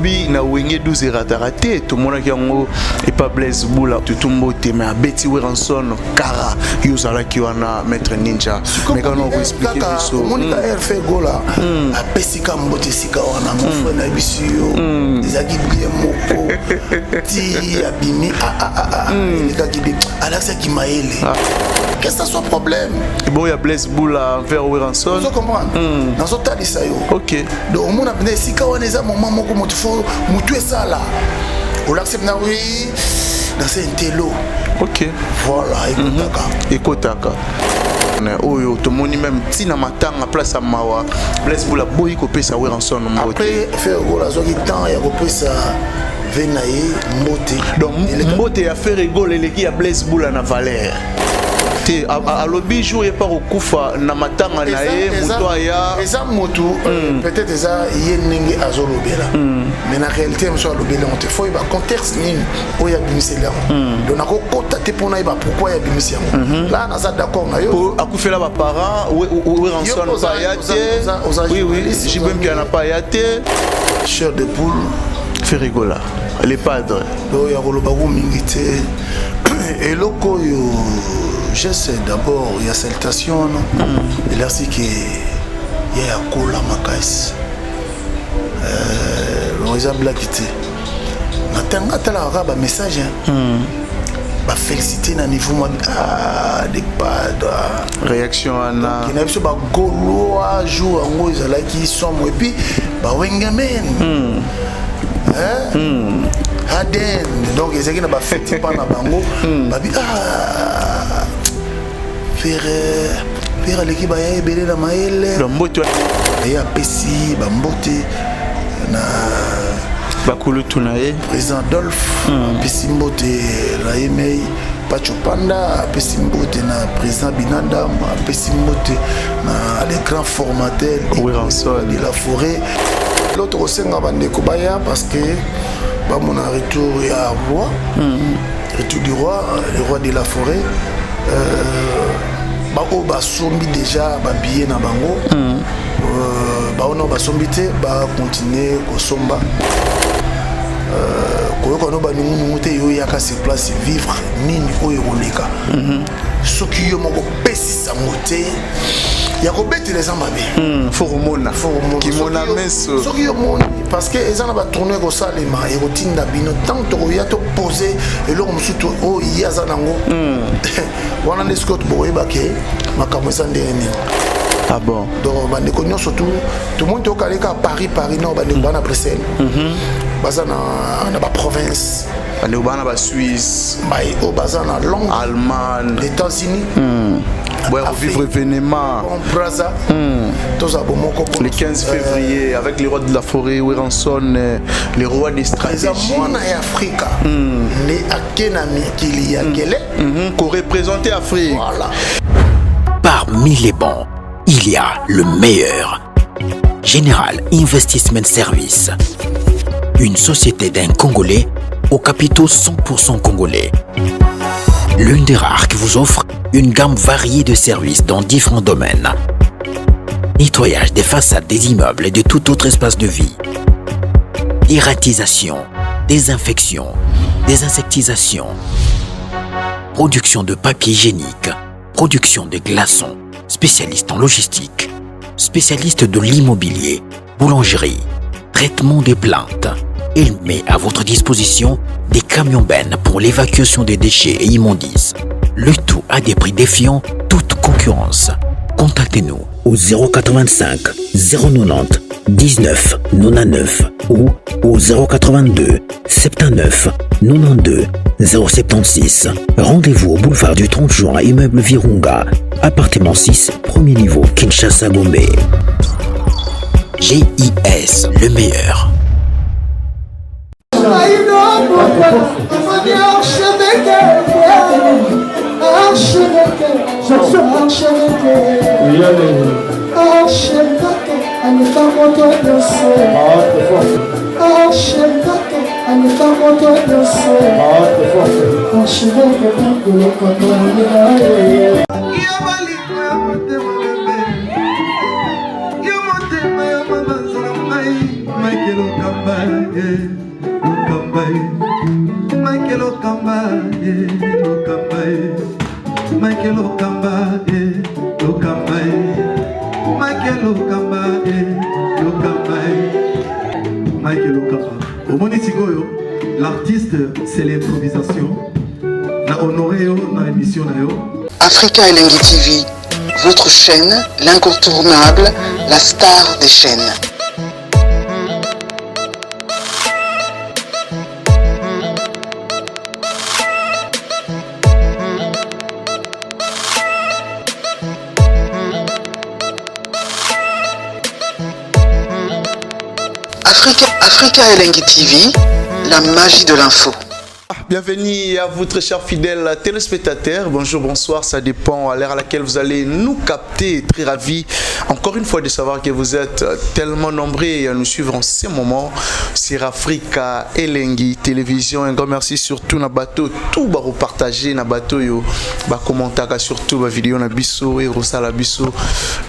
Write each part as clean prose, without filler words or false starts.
Balobi na Wenge 12 erataka te, tomonaki yango epa Blaise Bula tutu mbote, mais abeti Werrason kara. Yo ozalaki wana, maître Ninja, mais kana okoexplike biso. Omoni ka Ferre Gola apesi ka mbote esika wana, mon frère, nayebisi yo, ezalaki bien moko ti abimi elekaki bien, alakisaki mayele, que ça soit problème. Boya Blaise Bula envers Werrason. Ozo comprendre, nazotalisa yo. Donc omona mpenza esika wana eza moment moko motu fo motu esala olakisi mpenza wi nase ntelo. Voilà, ekotaka. Ekotaka oyo tomoni même ntina matanga, place ya mawa, Blaise Bula boyi kopesa Werrason mbote. Après, Ferre Gola azwaki temps ya kopesa ve na ye mbote. Donc mbote ya Ferre Gola eleki ya Blaise Bula na valeur te. Alobi jour ye pa kokufa na matanga na ye, moto aya. Eza motu, peut-être eza ye ndenge azolobela, mais na réalité mosu alobeli yango te. Fo yeba contexte nini oyo abimiseli yango. Donc nakokota te mpona yeba pourquoi ye abimisi yango. La naza d'accord na yo. Akufela baparent, Werrason pa aya te. Oui, JB Mpiana pa aya te. Chair de poule. Ferre Gola, le padre. Oyo ya koloba ko mingi te. Eloko oyo geste d'abord ya salutation wana elakisi ke ye ya kola makasi. Eza blaki te. Na ntango atalaka kaka bamessage, bafélicité na niveau mwa de padre. Réaction wana. Na biso bagaulois, jour yango ezalaki somo. Et puis bawengemen aden, donc ezalaki na bafeti mpa na bango, babi ah, Ferre, Ferre aleki baya ebele na mayele. Mbote. Ye apesi bambote na bakulutu na ye. Président Adolphe apesi mbote na ye, mei Pacho Panda apesi mbote na président Binadam, apesi mbote na les grands formateurs de la forêt. L'autre kosenga bandeko baya parce que bamona retour ya roi, retour du roi, le roi de la forêt. Baoyo basombi déjà babillet na bango, baoyo basombi te bacontinue kosomba. Koyoka no banungunungu te, yo yaka sur place, vivre nini oyo ekoleka. Soki yo moko opesi sango te ya kobetela, eza mabe. Fo komona kimona meso. Soki yo moni, parce que eza na batournoi ekosalema, ekotinda bino ntango tokoya topose eloko mosusu oyo ye aza nango wana nde sikoyo bokoyeba ke makambo eza ndenge nini. Ah bon. Donc bandeko nyonso tu tomoni tokaleka Paris, Paris nord, bandeko baa na Bruxelles, baza na baprovince. Bandeko baa na basuisse. Oyo baza na Londres. Allemagne. États-Unis. Boya kovivre événement. Braza, tozala bomoko. Le 15 février avec les rois de la forêt, Werrason, les rois des stratégies. Eza mwana ya Afrika nde ake na mikili ya kele. Koreprésenter Afrique. Voilà. Parmi les bons, il y a le meilleur. General Investment Service. Une société d'un Congolais aux capitaux 100% congolais. L'une des rares qui vous offre une gamme variée de services dans différents domaines. Nettoyage des façades des immeubles et de tout autre espace de vie. Dératisation, désinfection, désinsectisation, production de papier hygiénique, production de glaçons, spécialiste en logistique, spécialiste de l'immobilier, boulangerie, traitement des plantes. Il met à votre disposition des camions bennes pour l'évacuation des déchets et immondices. Le tout à des prix défiant toute concurrence. Contactez-nous au 085 090 19 99 ou au 082 79 92 076. Rendez-vous au boulevard du 30 juin, immeuble Virunga, appartement 6, premier niveau, Kinshasa Gombe. GIS, le meilleur. Archevêque aleka moto nyonso, archevêque aleka moto nyonso, archevêque kolokotolela. Yo bolingo ya motema bebe, yo motema ya mabanza na ngai, Michael Okamba. ye Lokamba ye Mike Lokamba ye Lokamba ye Mike Lokamba ye Lokamba ye Mike Lokamba ye Lokamba ye Mike Lokamba. Omoni sikoyo l'artiste c'est l'improvisation na honoré yo na émission na yo. Africa Elengi TV, votre chaîne, l'incontournable, la star des chaînes. Africa, Africa Elengi TV, la magie de l'info. Bienvenue à vous très chers fidèles téléspectateurs. Bonjour, bonsoir, ça dépend à l'heure à laquelle vous allez nous capter. Très ravi encore une fois de savoir que vous êtes tellement nombreux à nous suivre en ce moment sur Africa Elengi Télévision. Un grand merci surtout na bateau tout ba repartager na bateau yo ba commentaka surtout ba vidéo na biso et rosala biso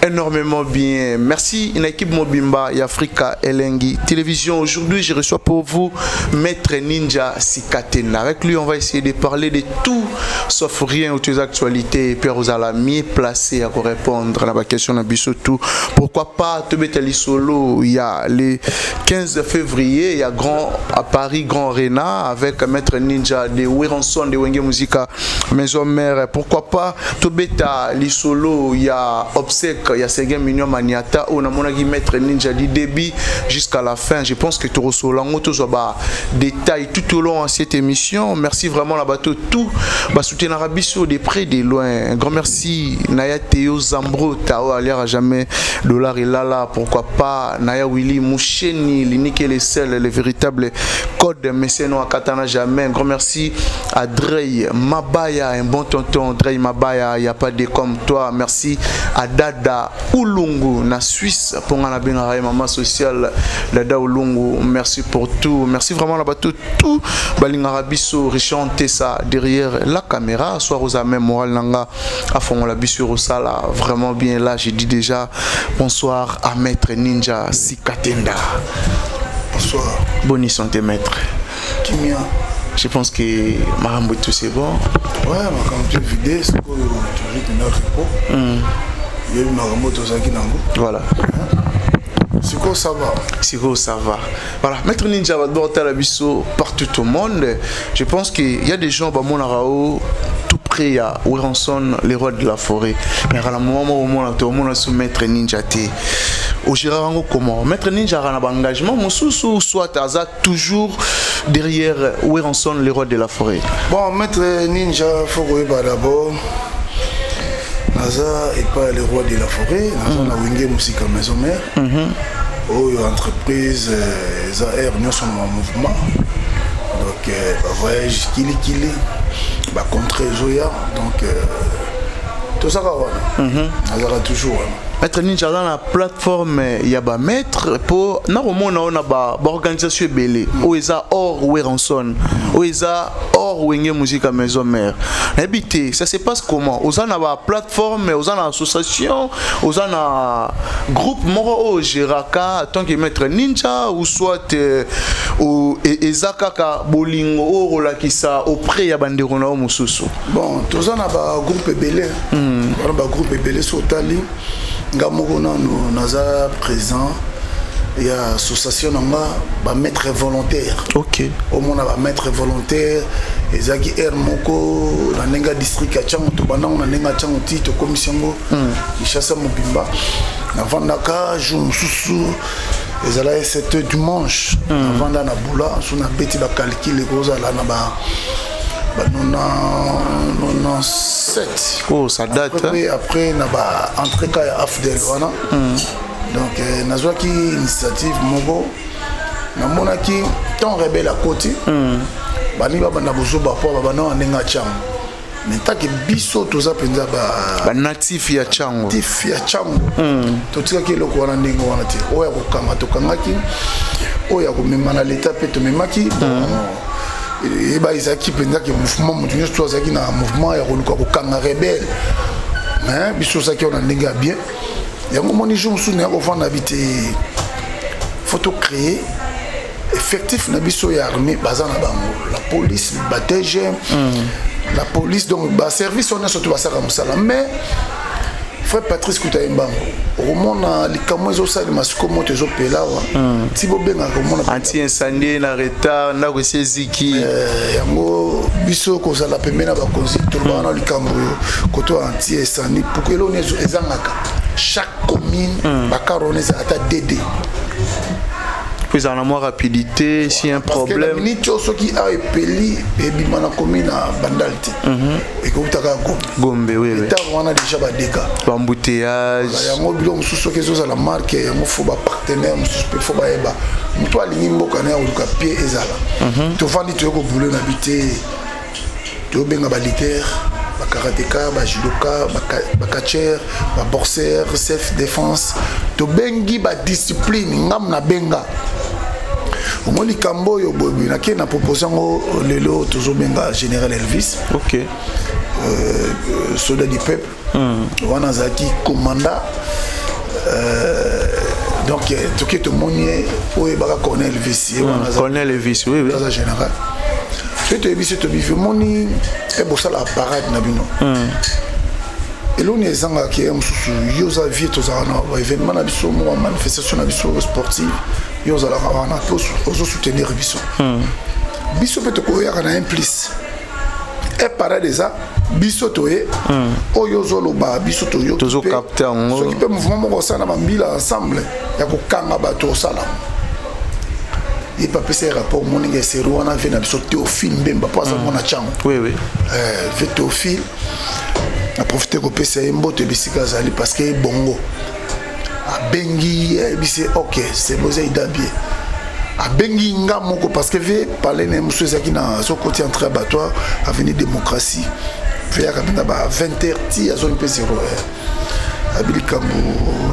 énormément bien. Merci une équipe mobimba et Africa Elengi Télévision. Aujourd'hui, je reçois pour vous Maître Ninja Sikatena. Avec lui, on va essayer de parler de tout sauf rien autour des actualités et puis vous allez mieux placé à répondre à la question na biso tout. Pourquoi pas tobeta lisolo, il y a le 15 février, il y a grand à Paris Grand Arena avec Maître Ninja de Werrason de Wenge Musica Maison Mère. Pourquoi pas tobeta lisolo, il y a obsèque, il y a Seguin Mignon Maniata on a mon Maître Ninja du début jusqu'à la fin. Je pense que torosolango tozwa ba détail tout au long de cette émission. Merci vraiment la bateau tout ba soutenir biso de près de loin. Un grand merci Naya Théo Zambro Tao alias à jamais dollar et lala. Pourquoi pas Naya Willy Moucheni l'unique et le seul le véritable code Messeno Katana jamais. Un grand merci à Drey Mabaya, un bon tonton Drey Mabaya, il y a pas de comme toi. Merci à Dada Ulungu na Suisse pour nga na benga maman sociale Dada Ulungu, merci pour tout. Merci vraiment la bateau tout balingara biso Richard Tessa derrière la caméra soir aux même moral nanga à fond la biso Rosala vraiment bien là. J'ai dit déjà bonsoir à Maître Ninja Sikatenda. Bonsoir. Bonne santé maître. Kimia. Je pense que makambo tout c'est bon. Ouais, makambo tout vidé, c'est que toujours na repos. Il y a eu makambo tozalaki nango. Voilà. Siko ça va. Siko ça va. Voilà, Maître Ninja va d'abord la biso partout au monde. Je pense qu'il y a des gens bah mon arao tout près à Werrason, les rois de la forêt. Mais à la moment où on a tout le monde sous Maître Ninja té. Au Gérard comment Maître Ninja a un engagement mosusu soit aza toujours derrière Werrason, les rois de la forêt. Bon, Maître Ninja faut koyeba d'abord naza epai le roi de la forêt, naza na Wenge Musica Maison Mère. Oyo entreprise eza air nyonso na mouvement. Donc ba voyage kilikili, ba contrat ezoya, donc tozaka wana. Nazaka toujours wana. Maître Ninja dans la plateforme ya ba maître po na komona ona ba organisation ebele oyo eza hors Werrason, oyo eza hors Wenge Musica Maison Mère. Nayebi te, ça se passe comment? Oza na ba plateforme, oza na association, oza na groupe moko oyo géraka en tant que Maître Ninja ou soit eza kaka bolingo oyo olakisa auprès ya bandeko na yo mosusu. Bon, toza na ba groupe ebele. Wana ba groupe ebele so otali nga moko nanu naza présent ya association na nga ba maître volontaire. Ok. Omona ba maître volontaire ezalaki aire moko na ndenge ya district ya Tshangu, tobandango na ndenge ya Tshangu ti tokomisi yango Kinshasa mobimba. Navandaka jour mosusu ezalaki 7 heures dimanche, navanda na bula so nabeti ba calcul ekozala na ba 97. Oh, ça date. Après, après na ba entrée ka ya AFDL wana. Donc nazwaki initiative moko, namonaki tant rebelle à côté. Bani ba banda bozoba po ba banda ndenge ya Tshangu. Mais tant que biso toza penza ba ba natif ya Tshangu. Natif ya Tshangu. Totikaki eloko wana ndenge wana te. Oyo ya kokanga tokangaki, oyo ya komema na l'état pe tomemaki. Et ba ezalaki mpenza ke mouvement moto nyonso to azalaki na mouvement ya koluka kokanga rebelle. Mais biso ozalaki wana ndenge ya bien. Yango moni jour mosusu naya kofanda bi te, faut to créer Effectif na biso ya armée baza na bango, la police, ba DGM, la police, donc baservice oyo nyonso to basalaka mosala. Mais frère Patrice Kuta ye mbango, okomona likambo ezosalema siko, moto ezopela awa ti bobengaka, omona anti incendie na retard, ndako esi eziki. Yango biso kozala pembeni na bakonzi, tolobaka na likambo oyo koto anti incendie pour eloko nini ezangaka chaque commune, bakaro wana ezala ata dd. Po ezala na mwa rapidité si un Parce que na problème. minute oyo, soki awa epeli, ebima na commune na Bandal te, ekokutaka Gombe. Gombe, oui. Ntango wana déjà badégâts. Baembouteillage. Yango biloko mosusu soki ezozala marke yango, faut bapartenaire mosusu mpe faut bayeba moto alingi mboka na ya koluka pie ezala. Tovandi, toye kobule na bi te, toyobenga baleader, bakarateka, bajudoka, bacatcheur, baboxeur, self défense, tobengi badiscipline. Ngamu nabenga omoi likambo oyo boye, nake na propose yango. Lelo tozobenga général Elvis, soldat du peuple wana azalaki commanda. Donc toke tomoni ye, oyo oyebaka Colonel Elvis, ye wana Colonel Elvis, oui. aza général. Soki toyebi se tobivi, omoni e bosala parade na bino, eloni ezangaka ye mosusu. Yo oza vie, tozalaka na baévénement na biso moko, manifestation na biso sportive, yo ozalaka wana mpe ozosoutenir biso. Biso mpe tokoyaka na un plus e parade eza biso toye oyo ozoloba, biso toyoki. Tozocapte yango. Soki mpe mouvement moko osala na bambila ensemble ya kokanga bato, osala ye mpe apesa ye rapport. Moninga eseri wana ve na biso Théophile Mbemba, mpo aza mwana ntango. Ve Théophile, na profite kopesa ye mbote bisika azali, parce que bongo abengi, ayebisi ye: "Ok, c'est bon, eza idée bien." Abengi nga moko parce que ve parle na ye mosusu ezalaki na azokoti entrée abattoir, avenue Démocratie. Ve yaka mpenza ba 20 heures ti azongi mpe 0 heure. Abi likambo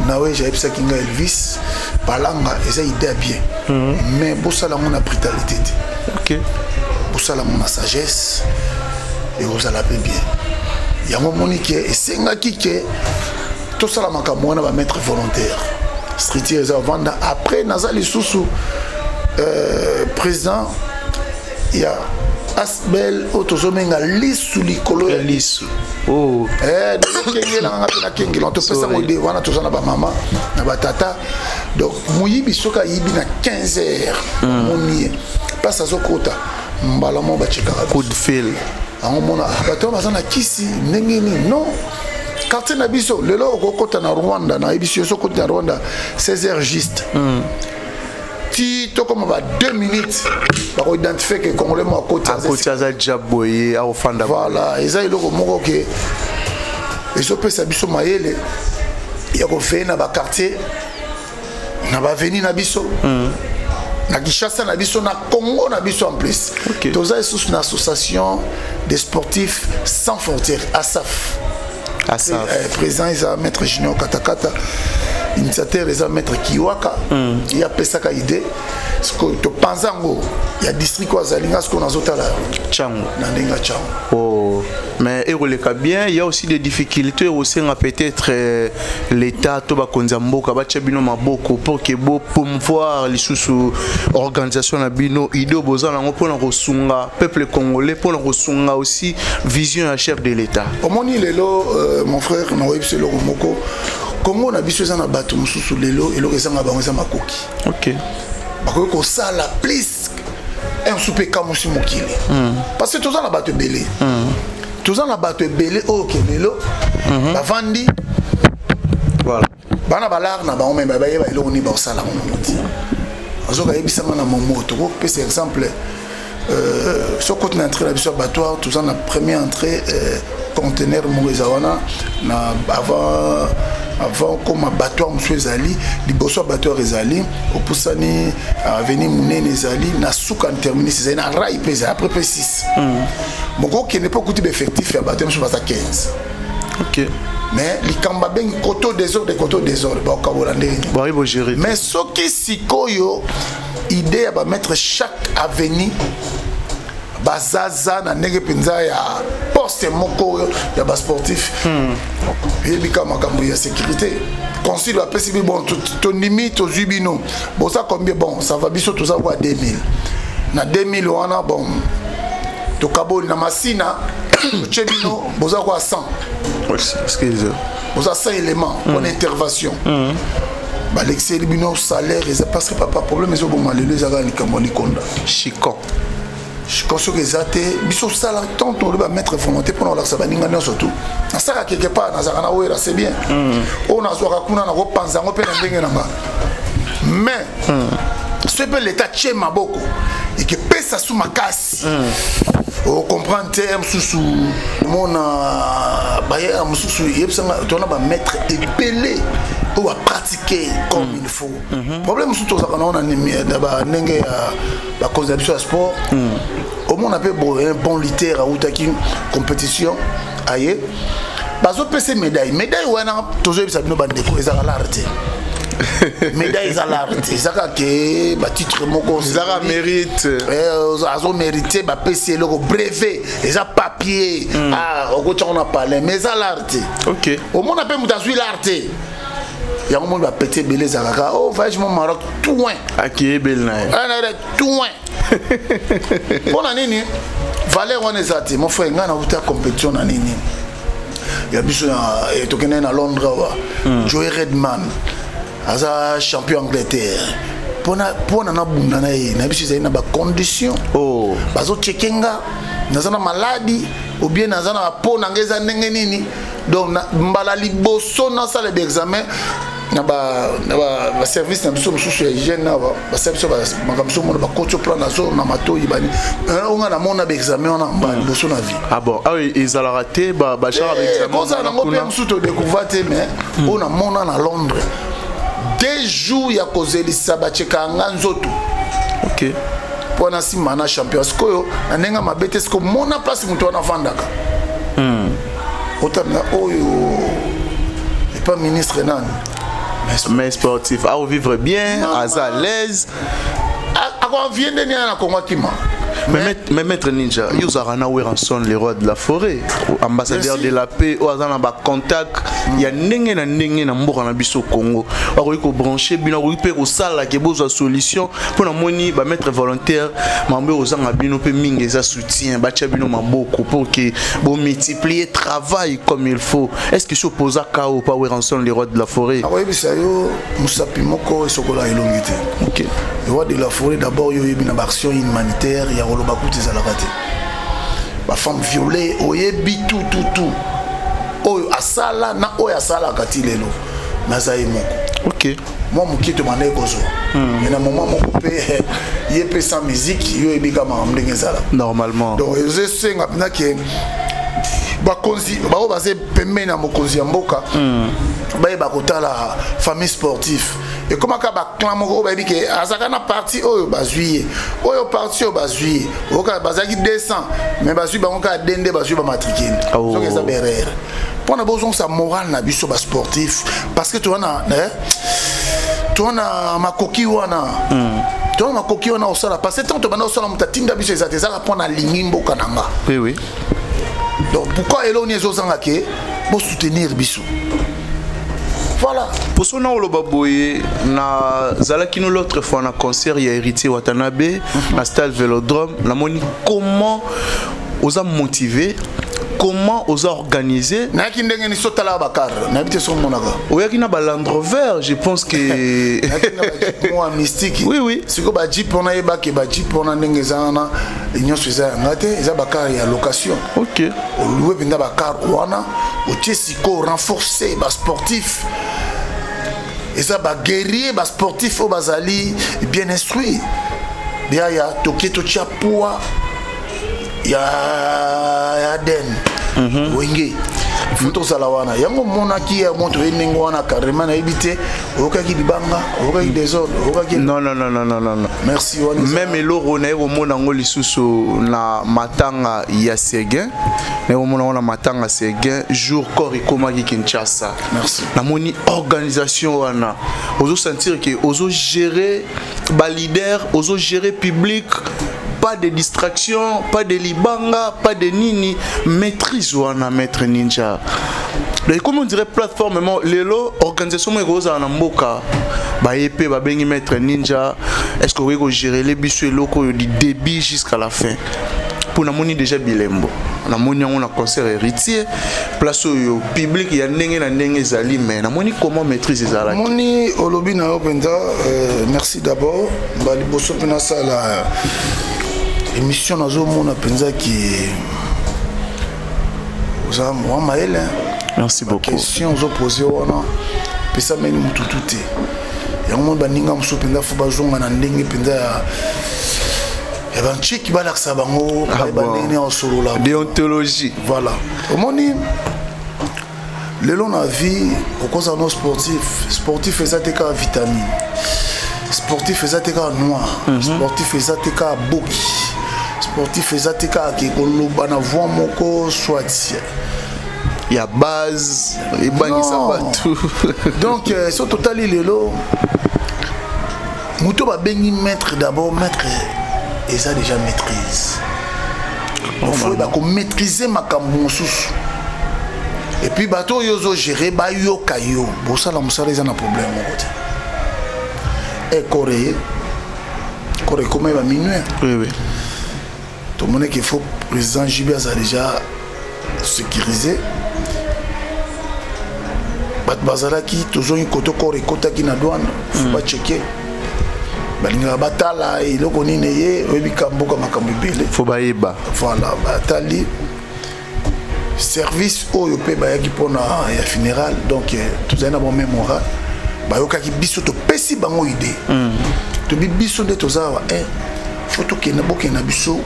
nawe ayebisaki nga: "Elvis Palanga, eza idée ya bien, mais bosala yango na brutalité te. Bosala yango na sagesse, ekozala mpe bien." Yango omoni ke esengaki ke tosala makambo wana, bamaître volontaire, structure eza ovanda. Après naza lisusu président ya asbel oyo tozomenga Lisu Likolo ya Lisu. Oh. Kengelanga mpe nakengela, topesango de wana. Toza na bamama na batata. Donc moyibi soki ayibi na 15 heures, moni ye place azokota, mbala moko bacekaka. Coup de fil. Yango mona bato oyo baza na kisi ndenge nini? Non, quartier na biso lelo okokota na Rwanda, nayebi si yo, so okoti na Rwanda 16 heures juste, ti tokoma ba 2 minutes, bakoidentifie ke Congolais mo akoti. Akoti, aza ja boye, akofanda. Voilà, eza eloko moko ke ezopesa biso mayele ya kofeye na baquartier, na baavenue na biso, na Kinshasa na biso, na Congo na biso. En plus, toza lisusu na Association des sportifs sans frontières, ASAF. ASAF. Président eza maître Junior Katakata, initiateur eza maître Kiwaka. Ye apesaka idée. Sikoyo topanza yango ya district oyo azali nga, sikoyo nazotala Ntango na ndenge ya ntango. Oh. Mais ekoleka bien, il y a aussi des difficultés osenga peut-être l'État to bakonzi ya mboka batia bino maboko pour que bo promouvoir lisusu organisation na bino, idée oyo boza nango mpona kosunga peuple congolais, mpona kosunga aussi vision ya chef de l'État. Omoni lelo, mon frère, nakoyebi biso eloko moko: Kongo na biso eza na bato mosusu lelo, eloko ezanga bango eza makoki. Bakoki kosala plus un mosusu mpe ekamusi mokili, parce que toza na bato ebele, toza na bato ebele oyo ke lelo bavandi, bana balare na bango, me bayeba eloko nini bakosala ngo nango ti azoka yebisanga na momo. Tokopesa exemple, soki okoti na entrée na biso ya abattoir, toza na première entrée, conteneur moko eza wana na avant koma abattoir mosusu ezali liboso ya abattoir, ezali opusani avenue monene, ezali na suka na terminus, ezali na rail mpe ezali après mpe 6 moko okende mpe okuti baeffectif ya bato mosusu baza 15. Mais likambo babengi koto désordre, koto désordre, bakokabola ndenge nini? Bari bogérer. Mais soki sikoyo idée ya bamettre chaque avenue bazaza na ndenge mpenza ya poste moko oyo ya basportif, oyebi kaka makambo ya sécurité. Consul bapesi bi bon, tondimi, tozwi bino, boza combien? Bon, ça va, biso toza kwa 2000. Na 2000 wana, bon, tokaboli na Masina, totie bino, boza kwa 100. Excuse. Boza 100 éléments mpona intervention. Balekiseli bino salaire eza parce que, papa, problème ezoboma lelo ezaka likambo ya likonda. Chicon. Chicon soki eza te, biso osala tant tolobi bamaître volonté mpona kolakisa baninga nyonso tu. Nasalaka quelque part, nazalaka na Wera, c'est bien. Oyo nazwaka kuna, nakopanza yango mpe na ndenge na nga. Mais soki mpe leta tie maboko, ekepesa su makasi, ocomprendre te. Mosusu mona baya mosusu yebisanga, tona bamaître ebele oyo bapratike comme il faut. Problème mosusu tozalaka nango na bandenge ya bakonzi na biso ya sport, omona mpe boye, un bon lutteur autaki compétition, aye, bazopesa médaille. Médaille wana, tozoyebisa bino bandeko, ezalaka l'art te. Médaille eza l'art te, eza kaka ke batitre moko. Ezaka mérite. Azomérite, bapesi eloko, brevet eza papier, okotyango na palais, mais eza l'art te. Omona mpe moto azwi l'art te. Yango moni bapeti ebele ezalaka o voyage mo Maroc toin. Akiyebeli na ye. Toin mpo na nini? Valeur wana eza te, mon frère. Ngai nauta compétition na nini ya biso, tokende na Londres awa. Joey Redman aza champion Angleterre. Mpona nabunda na ye na biso, ezali na bacondition. Bazocheke nga, naza na maladi ou bien naza na bapo na ngai eza ndenge nini. Donc mbala liboso nasala baexamen na baservice na biso mosusu ya hygiène awa, basala biso makambo so, mona bakoti plan nazo na matoi bani onga, namona baexamen wana mbala liboso na vie. Ah bon, awa ezalaka te bachara baexamen? Kozala nango mpe mosusu todécouvrir te, mais oyo namona na Londres, 2 jours ya kozelisa, bachekaka nga nzoto. Mpo na nsima na champion. Sikoyo na ndenge mabe te, sikoyo mona place moto wana avandaka, otanga oyo epa ministre nani. Mais sportif aovivre bien, aza à l'aise. Akoenvie ndeni aya na Kongo akima. Mais maître Ninja, yo ozalaka na Werrason, le roi de la forêt, ambassadeur de la paix, oyo aza na bacontact ya ndenge na ndenge na mboka na biso Congo. Akoki kobranche bino, akoki mpe kosalaka bozwa solution. Mpo namoni bamaître volontaire, mambo oyo ozanga bino mpe mingi eza soutien, batia bino maboko pour que bomultiplier travail comme il faut. Est ce que si opoza kao pa Werrason, le roi de la forêt? Akoyebisa yo, mosapi moko esokola elongi te. Le roi de la forêt, d'abord yo oyebi na baaction humanitaire ya koloba kutu ezalaka te. Bafemme violée, oyebi tout, tout, tout oyo asala na oyo asalaka ti lelo, naza ye moko. Mwa moke tobandaki kozwa, mais na moment moko mpe ye mpe sans musique, yo oyebi ka makambo ndenge ezala. Normalement. Donc ezosenga mpenza ke bakonzi bango baza pembeni ya mokonzi ya mboka, bayeba kotala famille sportif. Ekomaka baclan moko oyo bayebi ke azalaka na parti oyo, bazwi ye, oyo parti oyo bazwi ye. Oyoka bazalaki 200, mais bazwi bango kaka de nde bazwi bamatricule. Soki eza berere mpona bozongisa moral na biso basportif, parce que toza na toza na makoki wana, toza na makoki wana osala, parce que ntango tobanda kosala, moto atinda biso eza te, ezaka mpona alingi mboka na nga. Donc pourquoi eloko nini ezozanga ke bosoutenir biso? Voilà. Poso na oloba boye, nazalaki no l'autre fois na concert ya Héritier Watanabe na stade Vélodrome. Namoni comment oza motivé, comment oza organisé. Nayaki ndenge nini? Sotalaka bacar, nayebi te so omonaka. Oyaki na baland Rover, je pense que. Nayaki na bajeep mwa mystique. Oui. Sikoyo bajeep wana, yebake bajeep wana ndenge eza wana nyonso eza yanga te, eza bacar ya location. Olouer mpenza bacar wana, otie sikoyo renforcer basportif, eza baguerrier, basportif oyo bazali bien instruit. Biaya toke totia poids ya ADN Wenge, faut tozala wana. Yango omonaki ya moto oye ndenge wana carrément, nayebi te, oyokaki libanga, oyokaki désordre, oyokaki? Non, non, non, non, non, non, non. Merci wana. Même eloko naye komona yango lisusu na matanga ya Seguin, naye komona yango na matanga Seguin, jour corps ekomaki Kinshasa. Merci. Namoni organisation wana, ozosentir ke ozogérer baleader, ozogérer public, pas de distraction, pas de libanga, pas de nini. Maîtrise wana, maître Ninja. Donc comme on dirait plateforme mo lelo organisation moko ekozala na mboka, baye mpe babengi Maître Ninja, est ce que okoki kogérer biso eloko oyo du début jusqu'à la fin? Mpo namoni déjà bilembo, namoni yango na concert Héritier, place oyo public ya ndenge na ndenge ezali, mais namoni comment maîtrise ezalaki. Moni olobi na yo mpenza, merci d'abord. Baliboso mpe nasala émission, nazomona mpenza ki oza mwa mayele. Merci beaucoup. Question ozopose wana pesameli motutu te. Yango moni baninga mosusu mpenza fo bazonga na ndenge mpenza ya banchiki, balakisa bango bayeba ndenge nini osolola. Déontologie. Voilà, omoni lelo na vie okozala no sportif. Sportif eza te kaka vitamine, sportif eza te kaka noir, sportif eza te kaka boki, sportif eza te kaka ke koloba na voix moko soit ya base ebangisa bato. Donc so totali lelo moto babengi maître, d'abord maître eza déjà maîtrise. Faut bakomaîtrise makambo mosusu et puis bato oyo ozogere bayoka yo, bosala mosala, eza na problème moko te. Ekore kore ekoma ye baminuit. Oui. Tomonaki il faut président JB aza déjà sécurisé. Bato bazalaki, tozongi koto, corps ekotaki na douane, fo bacheke, balingaka batala eloko nini eye, oyebi ka mboka makambo ebele. Fo bayeba. Voilà, batali service oyo mpe bayaki mpona ya funéral. Donc tozali na bango même moral, bayokaki biso, topesi bango idée. Tobi biso nde toza awa, fo tokende, bokende na biso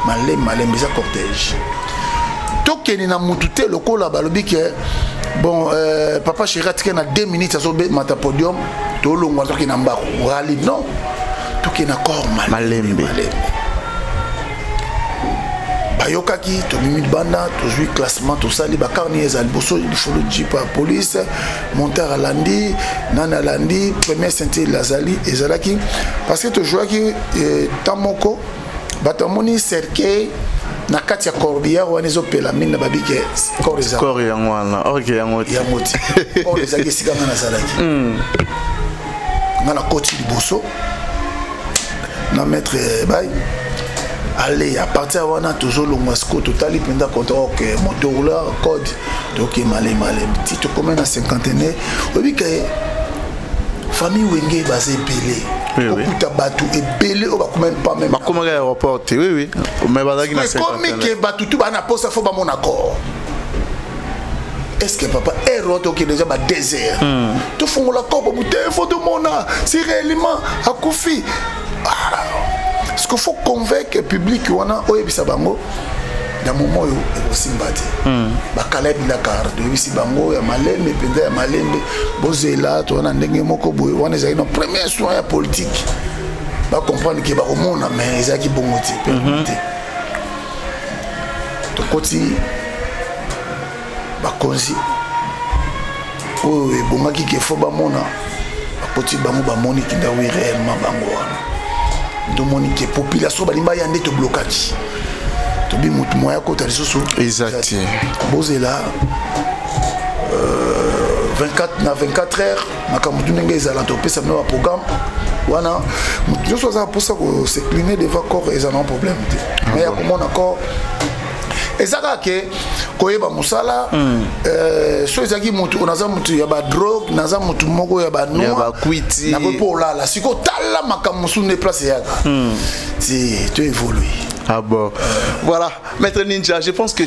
malembe malembe, eza cortège, tokende na mutu te. Lokola balobi ke bon, papa chéri atike na 2 minutes azomata podium, tolongwa, tokende na mbako rali. Non, tokende na corps malembe. Malembe. Bayokaki, tobimi libanda, tozwi classement, tosali bakarni eza liboso, lifolo jeep ya police, montar alandi, nani alandi, première ceinture azali ezalaki parce que tozwaki temps moko, bato bamoni cercueil na kati ya corbillard wana ezopela mingi na babike corps eza. Corps yango wana, ok, yango te. Yango te, corps ezalaki esika nga nazalaki. Nga nakoti liboso na maître bay. Allez, à partir ya wana tozolongwa sikoyo, totali mpenza compte, ok, motorula code, toke malemi malemi ti tokómi na cinquantenaire. Oyebi ke famille Wenge baza ebele, okuta bato ebele oyo bakomami pas même. Bakomaki aéroport te, oui, mais bazalaki na Ekomi ke bato tu baa na posa, fo bamona corps. Est ce que papa heure wana tokende déjà ba 2 heures, tofongola corps bobu te, fo tomona si réellement akufi. Ce qu'il faut convaincre public wana, oyebisa bango na momo oyo ekosimba te. Bakala ebindaka, toyebisi bango ya malembe mpenza, ya malembe, bozela, toza na ndenge moko boye. Wana ezalaki na premier soin ya politique, bacomprendre ke bakomona, mais ezalaki bongo te mpe te. Tokoti, bakonzi oyo ebongaki ke fo bamona bakoti, bango bamoni kinda wi réellement bango wana. Ndomoni ke population balingi baya nde toblokaki, tobi motu moya akota lisusu. Eza te. Bozela 24 na 24 heures, makambo tu ndenge ezala, topesa bino baprogramme wana. Motu nyonso aza mposa kos'incliner devant corps, eza na problème te, mais ya komona corps eza kaka ke koyeba mosala. So ezalaki motu, naza motu ya badrogue, naza motu moko ya Ya banoir, bakwiti. Nakoki mpo olala sikoyo, tala makambo mosusu nde place eyaka ti to évolue. Ah bon. Voilà, Maître Ninja, je pense que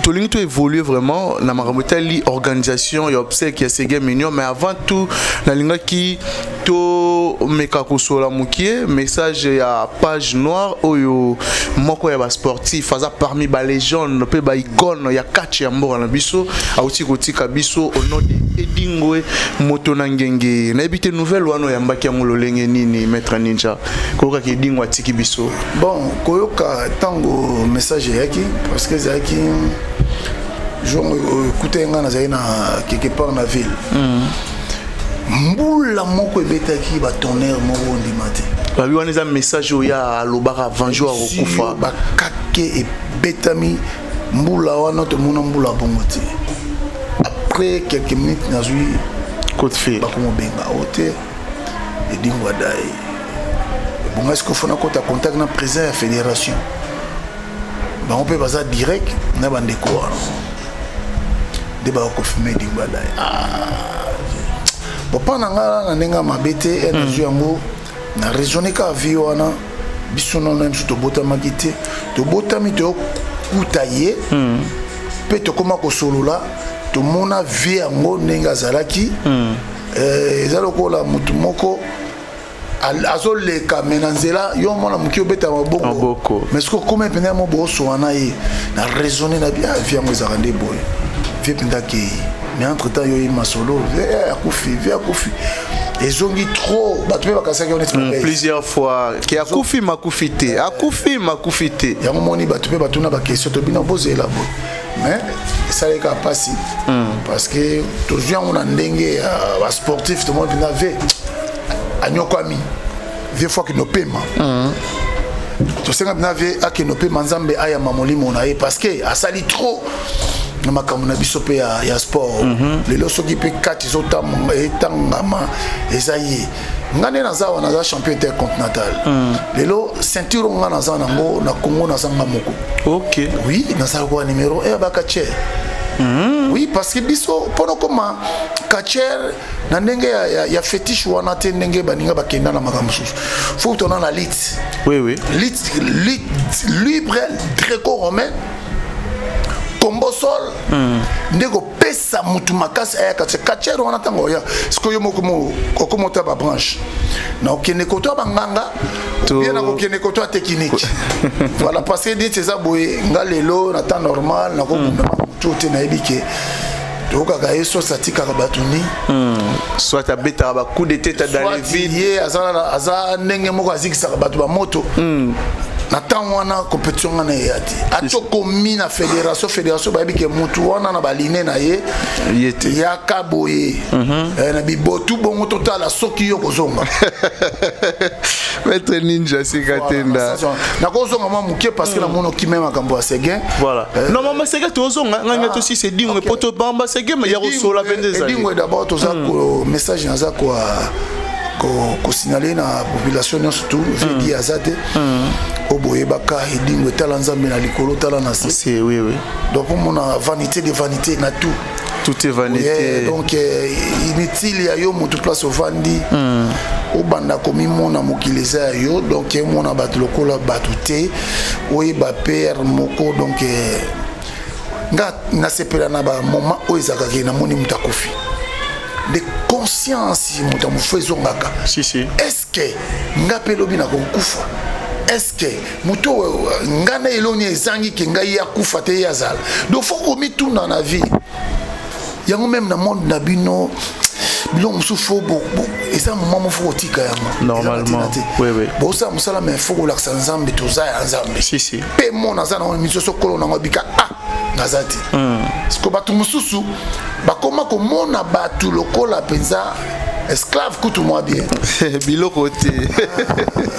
tolingi to évoluer vraiment na makambo etali organisation ya obsèque ya Seguin Mignon, mais avant tout nalingaki tomeka kosola mokie message ya page noire oyo moko ya basportif aza parmi balégende mpe baicone ya catch ya mboka na biso auti kotika biso au nom de Edingwe moto na ngenge. Nayebi te nouvelle wana oyambaki yango lolenge nini, Maître Ninja, koyokaki Edingwe atiki biso? Bon, koyoka ntango message eyaki, parce que ezalaki jour ekutaki ngai nazalaki na quelque part na ville, mbula moko ebetaki, batonnerre moko ondima te. Babi wana eza message oyo ya alobaka avant jour akokufa. Bakake ebetami mbula wana, tomona mbula bongo te. Après quelques minutes, nazwi coup de fil. Bakomobenga o te, Edingwe adai. Ebonga sikoyo fo nakota contact na président ya fédération. Bango mpe baza direct na bandeko wana nde bakoconfirme Edingwe adai. Ah, bon, mpa na nga na ndenge ya mabe te, nazwi yango na raisonne kaka vie wana. Biso nono biso tobotamaki te, tobotami toyokuta ye mpe tokóma kosolola, tomona vie yango ndenge azalaki. Eza lokola motu moko azoleka me na nzela, yo mwana moki obeta maboko, mais soki okómi mpenza mo booswana na ye na raisonne na vie yango, ezalaka nde boye. Vie mpenza akei, mais entre temps yo ye masolo akufi, vie akufi, ezongi trop. Bato mpe bakasaki yo neti Plusieurs fois ke akufi, makufi te, akufi, makufi te. Yango moni bato mpe batuna baquestion, tobina bozela boye, mais esalaki kaka mpasi parce que tozwi yango na ndenge ya basportif. Tomoni mpenza ve anyokwami, vie fo akende opema. Tosenga mpenza vie akende opema, Nzambe ayamba molimo na ye, parce que asali trop na makambo na biso mpe ya sport. Lelo soki mpe kati ezotangama, eza ye. Nga nde naza awa, naza champion intercontinental. Lelo ceinture nga naza nango na Congo, naza nga moko. Oui, naza kwa numéro 1 bacatcheur. Oui, parce que biso mpona okoma catcheur na ndenge ya fétiche wana te, ndenge baninga bakenda na makambo mosusu, faut tona na lutte. Lutte libre gréco-romaine, kombo sol, nde kopesa mutu makasi aya catcheur. Catcheur wana, ntango oya sikoyo, moko okoma ota babranche na okende koto ya banganga, bien na kokende koto ya technique. Voilà, parce que neti eza boye, nga lelo na temps normal nakobundama motu te, nayebi ke tokokaka ye sosi atikaka bato ni. Soit abetaka bacoup de tête dans le vide. Ye aza ndenge moko azikisaka bato bamoto. Na ntango wana compétition nga na eya te, atokomi na fédération, fédération bayebi ke motu wana na baline na ye. Ye te. Yaka boye. Na bibotu bongo, totala soki yo kozonga. Maître Ninja Sikatenda. Nakozonga mwa moke parce que namoni okime makambo ya Seguin. Voilà. Non, mama Seguin, tozonga ngai nga tosisi Edingwe po tobamba Seguin ya kosola mpenza ezali. Edingwe d'abord, toza message naza kosignaler na population nyonso tu vedi aza te oyo boyebaka Edingwe, tala Nzambe na likolo, tala na se. C'est oui oui Donc omona vanité de vanité na tout. Tout est vanité. Yeah, donc inutile ya yo motu place ovandi, obanda komimona mokili eza ya yo. Donc emona bato lokola bato te, oyeba pere moko. Donc nga nasepela na bamoment oyo ezalaka ke namoni moto akufi, de conscience moto ya mofu ezongaka. Si si. Est ce que nga mpe elobi nakokufa? Est ce que moto oyo nga na eloni ezangi ke ngai ye akufa te, ye azala? Donc faut komituna na vie yango. Même na monde na bino, biloko mosusu fo eza moment mo fo kotika yango. Normalement, oui. Bosala mosala, mais fo kolakisa Nzambe toza ya Nzambe. Si si. Mpe mo naza nango miso sokolo nango bika a naza te, parce que bato mosusu bakoma komona bato lokola mpenza esclave kutu mwa bien. Biloko te.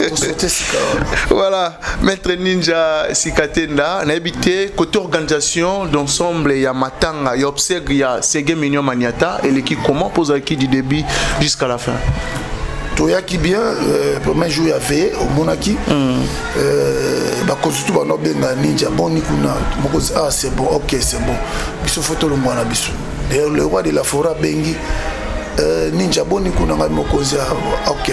Tosote sika wana. Voilà, Maître Ninja Sikatenda, nayebi te côté organisation d'ensemble ya matanga ya obsèque ya Seguin Mignon Maniata eleki comment, pozalaki du début jusqu'à la fin? Toyaki bien. Premier jour ya veille, omonaki bakonzi tu bando obenga Ninja, boni kuna mokonzi? Ah, c'est bon, ok, c'est bon. Biso fo tolongwa na biso. D'ailleurs, le roi de la forêt abengi Ninja, boni kuna? Ngai mokonzi. Ah, ok,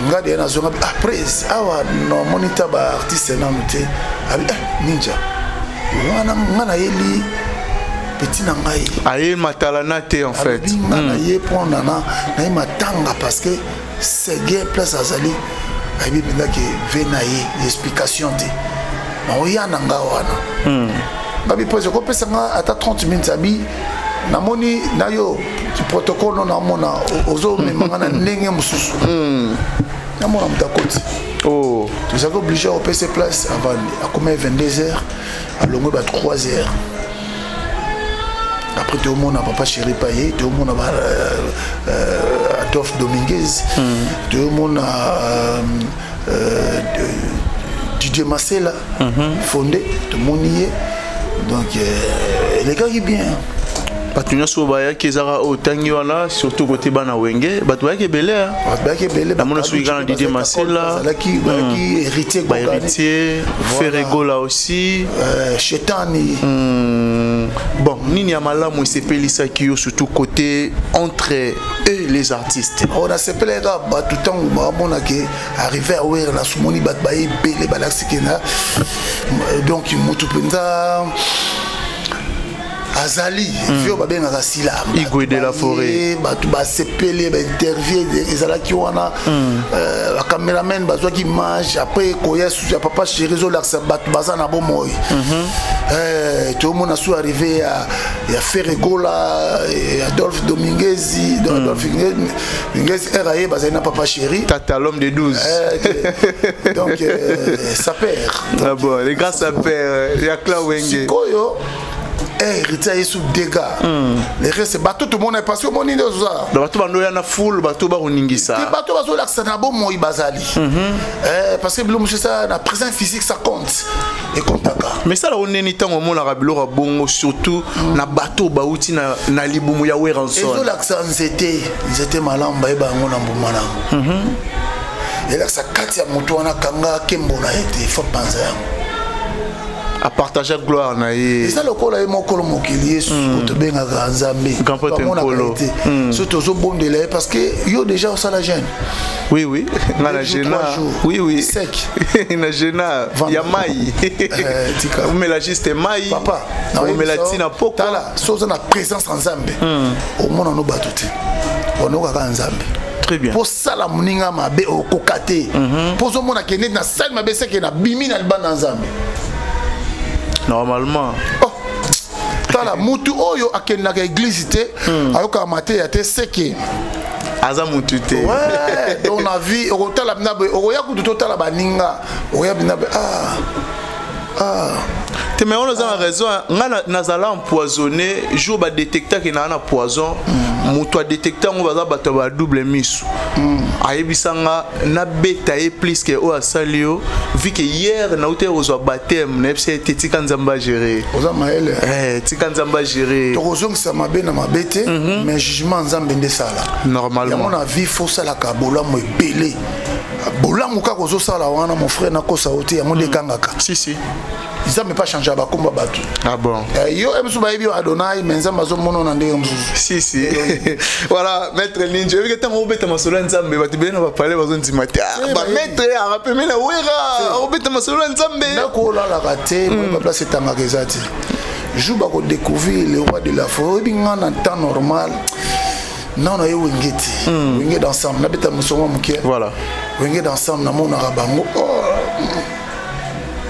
nga deya nazonga. Après awa namoni ta baartiste nanu te. Abi eh, Ninja wana nga nayeli petit na ngai. Aye matalana te en fait. Alobi nga na ye mpona na naye matanga parce que Seguin place azali, ayebi mpenza ke ve na ye explication te, naoya na nga wana. Ngabi mpo ekopesa nga ata 30 minutes. Abi namoni na yo protocole no, namona ozomema nga na ndenge mosusu, namona moto akoti. Oh. Tozalaki obligé opesa place avant. Akoma 22 heures, alongwe ba 3 heures. Après toomona papa chéri paye, toomona ba Adolphe Dominguez, toomona Didier Masela Fondé, tomoni ye. Donc elekaki bien. Bato nyonso oyo bayaki, ezaka oyo otangi wana, surtout côté bana Wenge, bato bayaki ebele, hein. Bato bayaki ebele. Namona soki kaka na Didier Masela. Bazalaki, bayaki Héritier. Bahéritier, Ferre Gola aussi. Chetani. Bon, nini ya malamu esepelisaki yo, surtout côté entre eux, les artistes? Oyo nasepelaki kaka, bato ntango bamonake arrivé ya Wera, nasumoni bato baye ebele, balakisi kenda. Donc motu mpenza azali vieux babengaka Sila. Igwe de la forêt. Bato basepeli, bainterview ezalaki wana, bacameraman bazwaki image. Après koya susu ya Papa Chéri, ezolakisa bato baza na bomoi. Tomona su arrivé ya Ferre Gola, Adolphe Dominguezi. Donc Adolphe Dominguez r aye, bazali na Papa Chéri. Tata, l'homme de 12. Donc ça perd. Ah bon, les gars, ça perd ya clan Wenge. Sikoyo Héritier aye su dégâts, le reste bato tomona, parce que omoni nde ozala. Donc bato bandoya na foule, bato bakoningisa. Te, bato bazolakisa na bomoi bazali. Parce que biloko mosusu eza na présence physique, ça compte, ekontaka. Mais sala oneni ntango omonaka biloko ya bongo, surtout na bato bauti na libumu ya Werrason? Ezolakisa nzete malamu, bayeba yango na mbuma nango. Elakisa kati ya motu wana, kanga nkembo na ye te, fo panza yango. Apartage gloire na ye. Eza lokola ye mokolo mokili, Yesu tobengaka Nzambe. Grand pote. Bamonaka Nkolo. ye te. So tozobondela ye parce que yo déjà osala jeûne. Oui, nga na Deux jours, jeûna. trois jours. Oui. Sec. Na jeûna ya mai. Tika. Omela juste mai. Papa, omela ntina poko. Tala, so oza na présence ya Nzambe, omona no bato te, onokaka Nzambe. Très bien. Mpo sala moninga mabe, okoka te, mpo ozomona ke neti nasali mabe, seke nabimi na libanda ya Nzambe. Normalement. Oh, tala, mutu oyo akendaka église te, ayokaka mateya te, seke aza mutu te. Ouais, donc na vie okotala bina boye, okoya kutu totala baninga, okoya bina boye, ah ah. Te, mais wana oza na raison. Nga nazala empoisonné jour badétectaki naa na poison. Moto adétecte yango, baza bato ya badouble miso. Ayebisanga nabeta ye plus ke oyo asali yo, vu que hier nauti kozwa baptême. Nayebisa ye te, tika Nzambe agere. Oza mayele. Eh, tika Nzambe agere. Tokozongisa mabe na mabe te, mais jugement Nzambe nde esala Normalement. yango. Na vie fo osalaka bolamu ebele, bolamu kaka ozosala wana, mon frère, nakosa yo te, yango nde ekangaka. Si si. Nzambe mpe achange bakomba bato. Ah bon. Eh, yo mosusu bayebi yo Adonai, mais Nzambe azomona na ndenge mosusu. Si si, voilà, maître Ninja, oyebiki ntango obeta masolo ya Nzambe, bato ebele na bapale bazondima te. Ah, Eh, bamaître akapeme na Wera, obeta masolo ya Nzambe. Ndako olalaka te, boyeba place etangaka eza te. Jour bakodécouvrir le roi de la forêt, oyebi nga na temps normal nano ye Wenge te, Wenge d'ensemble, nabeta mosongo moke. Voilà. Wenge d'ensemble, namonaka bango, oh,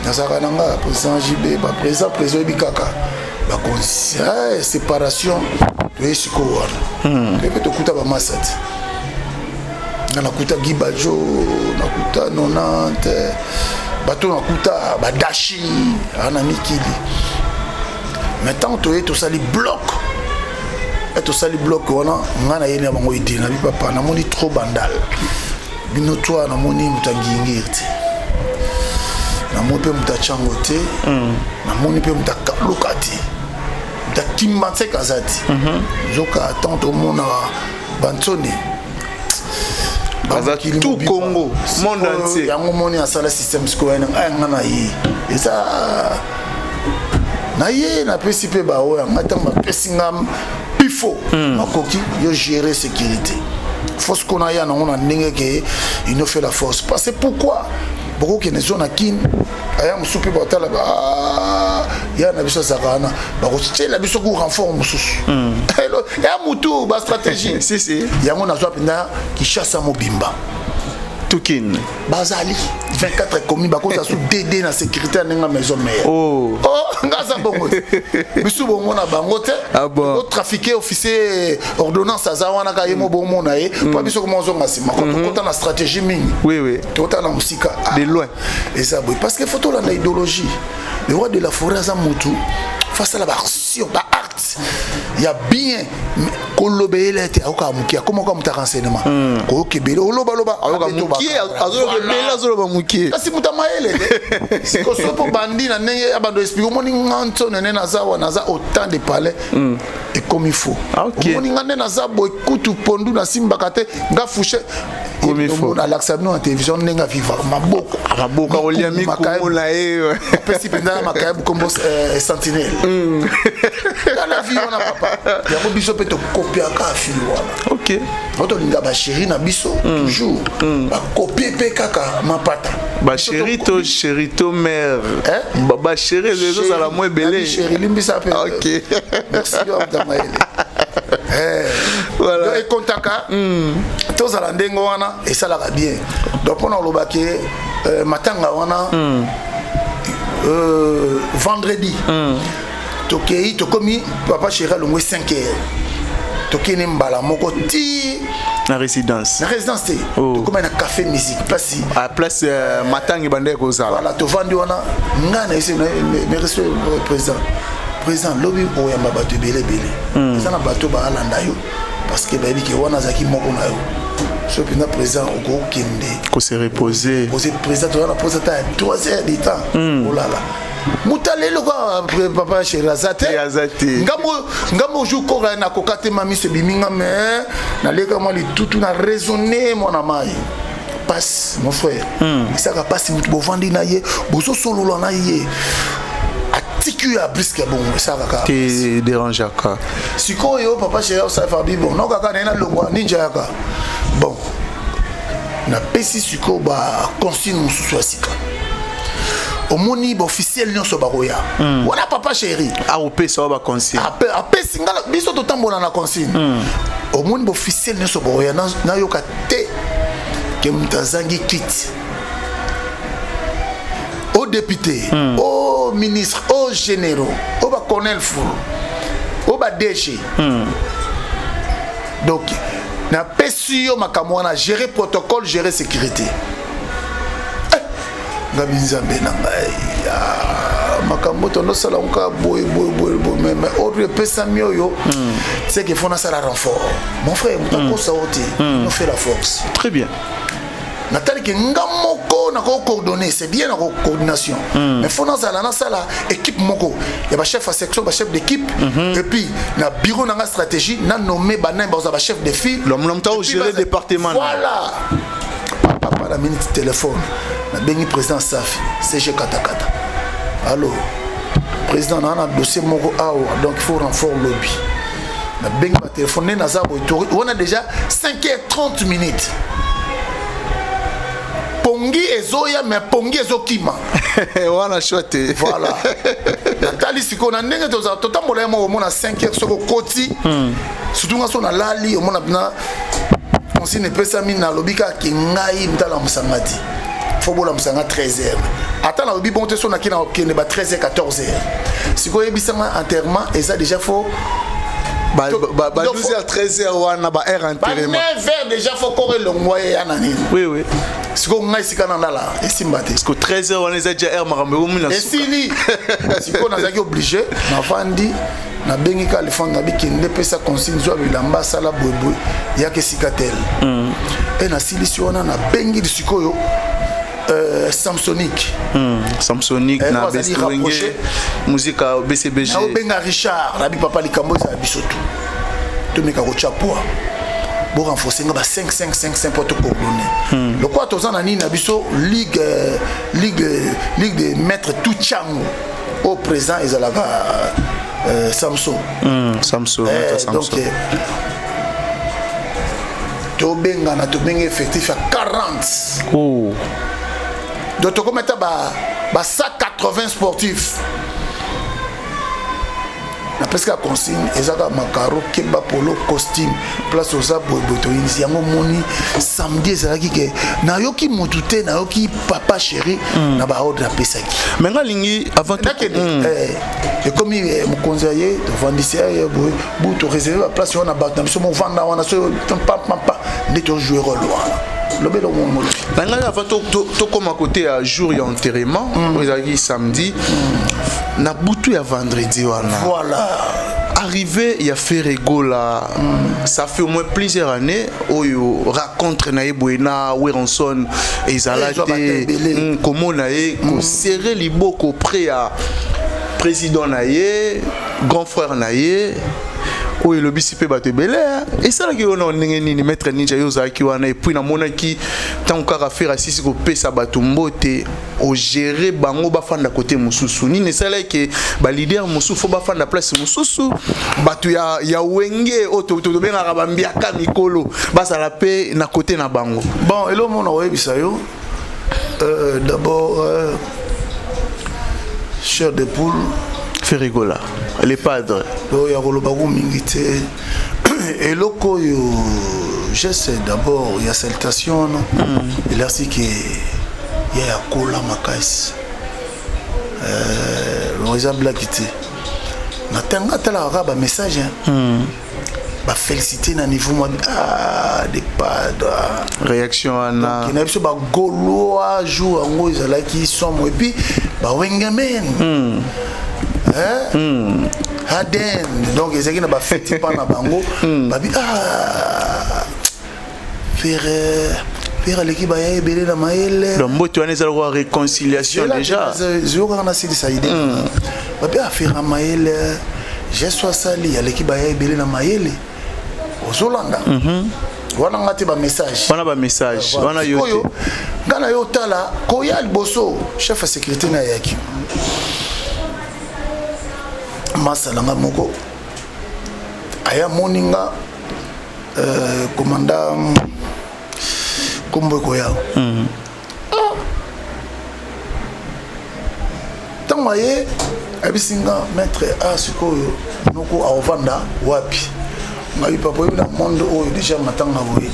nazalaka na nga président JB, baprésident, président, oyebi kaka bakonzi. Séparation toye sikoyo wana, toye mpe tokuta bamasa te. Nga nakuta Gibajo, nakuta 90 bato, nakuta badashi aa na mikili. Mais ntango toye, tosali bloc e, tosali bloc wana, nga nayei na bango ide na bi papa, namoni trop bandal bino twa, namoni moto angingiri te, namoni mpe moto atyango te, namoni mpe moto akaluka te, moto akimba nseka aza te. Zoka ntango tomona bantsone Baza tout Congo, monde entier. Yango moni asala système sikoyo na ngai, nga na ye eza na ye, napesi mpe baoyo yanga. Ntango bapesi nga pifo, makoki yo gérer sécurité, force kona ya nango na ndenge ke il fait la force. Parce que pourquoi bokokende zo na Kine, aya mosusu mpe batala ya na biso azalaka wana, bakotiela biso ku renfort mosusu ya mutu, bastratégie. Si si. Yango nazwa mpenza Kinshasa mobimba. Tukine. Bazali 24 commune, bakozala su dd na sécurité ya ndenge maison mare. Oh. Oh, nga aza bongo te, biso bomona bango te. Ah bon. Otrafiquer officier ordonnance aza wana kaka ye mo, bomona ye mpo biso koma ozonga nsima, tokota na stratégie mingi. Oui. Tokota na mosika. Ah, De loin. Eza boye parce que faut tolanda idéologie. Le roi de la forêt aza motu, fasala baaction, baacte. Makasi ya bien koloba eyela ete ayokaka moke, akoma kaka moto ya renseignement. Koyoka ebele, olobaloba. Ayoka moke, azoloba ebele, azoloba moke. Kasi moto ya mayele te. Sikoso mpo bandi na ndenge ya bando explique, omoni nga ntono nde naza wa, naza autant de palais, ekomi faux. Ah, ok. Omoni nga nde naza boye, kutu pondu nasimbaka te, nga fouche. Komi faux. Alakisa bino na télévision ndenge avivaka, maboko. Maboko, akolia mikungu na ye. Apesi mpenza na makayabu kombo sentinelle. Tala vie wana, papa, yango biso mpe tokopiaka afili wana. O tolinga bachéri na biso toujours bakopie mpe kaka mapata. Bachéri to chéri to mère? Eh? Bachéri ezozala mwa ebele. Chéri, limbisa mpe. Merci, yo amuta mayele. Eh, donc ekontaka tozala ndenge wana, esalaka bien. Donc mpona olobaki matanga wana, vendredi tokei, tokomi, papa chéri alongwe 5 heures, tokei mbala moko ti Na résidence? Na résidence te. Tokomi na café musique, place à place matanga ebandaki kozala. Voilà, tovandi wana, ngai na ese merci président, président lobi oyamba bato ebele ebele, eza na bato baalanda yo parce que bayebi ke wana azalaki moko na yo. So mpenza président okokende kose reposer. Pose président, toza na posa ata ya 3 heures de temps olala. Moto aleli kwa papa chéri aza te. Te, aza te. Ngambo jour koka nakoka te, mamiso ebimi nga, me naleka mwa litutu na raisonne mwana mai passe, mon frère. Esaka pasi, motu bovandi na ye, bozosolola na ye, atiki yo ya briske bongo, esaka kaka. Te, dérangeaka. Sikoyo papa chéri osala fabi, bon, nokaka naye nalongwa ninja yaka, bon, napesi sikoyo baconsigne mosusu ya sika. Omoni baofficiel nyonso bakoya wana, papa chéri akopesa wa baconsigne. Apesi nga biso totambola na consigne. Omoni baofficiel nyonso bakoya, nayoka te ke moto azangi kiti, o député, o ministre, o généraux, o bacolonel fulu, o ba DG. Donc napesi yo makambo wana: gérer protocole, gérer sécurité. Eh, ngabi nzambe na ngai, ah, makambo tondosala nka boye boye boye boye, mais ordre epesami oyo, c'est que faut nasala renfort. Mon frère, moto akosa o te, nous fait la force. Très bien. Natali ke nga moko nako coordonner, c'est bien na coordination, mais faut nazala nasala équipe moko ya bachef ya section, bachef d'équipe, et puis na bureau nanga stratégie na nommé banani bazwa bachef de file. L'homme moto Et puis agérer département. Voilà, papa, na minute téléphone, nabengi président Safi CG Katakata: allo président, naa na dossier moko awa, donc il faut renfort lobi. Nabengi batelefone nde naza boye, wana déjà 5 heures 30 minutes, pongi ezoya, mais pongi ezokima. Wana choix te. Voilà, natali sikoyo na ndenge tozala, totambola ye moko, omona 5 heures soki okoti, surtout nga so nalali, omona mpena consigne epesami, nalobi kaka ke ngai motalamusanga te, fo bolamusanga 13 heures. Ata nalobi bon te, so naki na okende ba 13 heures, 14 heures. Sikoyo oyebisanga enterrement eza déjà fo Ba 12 heures, 13 heures wana ba heure ba enterrement. 9 heures déjà fo koro elongwa ye ya na nini. Oui. Sikoyo ngai esika na ndala esimba te. Parce que 13 heures wana eza déjà heure makambo ekomi na suka. Esili. Sikoyo nazalaki obligé, navandi, nabengi ka alefante, nabi kende pesa consigne, zwa bilamba, asala boyeboye, yaka esika tel. E nasilisi wana, nabengi sikoyo Samsonic. Samsonic. Eh, Na oyo azali Wenge rapproché. Musica BCBG. Naobenga Richard, nabi papa, likambo ezala biso tu tomeka kotya poids, borenforce nga ba 5 5 5 5 mpo tocoordonne lokola toza na nini na biso, ligue de maître tout Tiango oyo président ezalaka Samson. Samson. Eh, Maître Samson. Donc tobengana, tobengi effectif ya 40. Donc tokomi ata ba 180 sportifs. Napesi kaka consigne, eza kaka makaro, keba, polo, costume, place oza boyeboye, toyinisi yango. Moni samedi ezalaki ke nayoki motu te, nayoki papa chéri na baordre apesaki. Mais nga lingi avant Nakende. Ekomi mokonzi ya ye, tovandisi ye boye bu, toreserve baplace wana, bato na biso movanda wana, so pampampa nde tojoue rôle wana, lobela omongolo. Na ngai, avant tokóma côté ya jour ya enterrement oyo ezalaki samedi, na butu ya vendredi wana, Voilà. Arrivé ya Ferre Gola, ça fait au moins plusieurs années oyo rencontre na ye boye na Werrason ezala Ezwa bato te. Ebele. Komona ye koserrer liboko près ya président na ye, grand frère na ye, oyo elobisi mpe bato ebele, eh. Esalaki yo na ndenge nini, maître Ninja? Yo ozalaki wana, et puis namonaki ntango kaka Ferre asisi kopesa bato mbote, ogérer bango bafanda kote mosusu. Nini esalaki baleader mosusu fo bafanda place mosusu, bato ya Wenge oyo tobengaka bambiaka mikolo bazala mpe na kote na bango? Bon, eloko mona oyebisa yo, d'abord, chair de poule. Ferre Gola, le padre. Oyo ya koloba ku mingi te. Eloko oyo geste d'abord ya salutation wana elakisi ke ya ya kola makasi. Eza blaki te. Na ntango atalaka kaka bamessage, bafélicité na niveau mwa, ah, de padre. Réaction wana. Na biso bagaulois, jour yango ezalaki somo. Et puis bawengemen, hein? Aden, donc ezalaki na bafeti mpa na bango. Babi, ah, Ferre, Ferre aleki baya ebele na mayele. Donc mbote wana ezalaka réconciliation déjà. Zio kaka nasilisa idée. Babi, ah, Ferre mayele, gesto asali, aleki baya ebele na mayele. Ozolanda wana nga te, bamessage. Wana bamessage wana yo oyo te. Nga na yo otala koya liboso, chef ya sécurité na ayaki masala nga moko, aya moni nga, commandant kombo ekoya. Ah! Ntango aye, ayebisi nga: "Maître, a sikoyo noko aovanda wapi?" Ngai: "Papa, oyebi na monde oyo déjà matanga boye,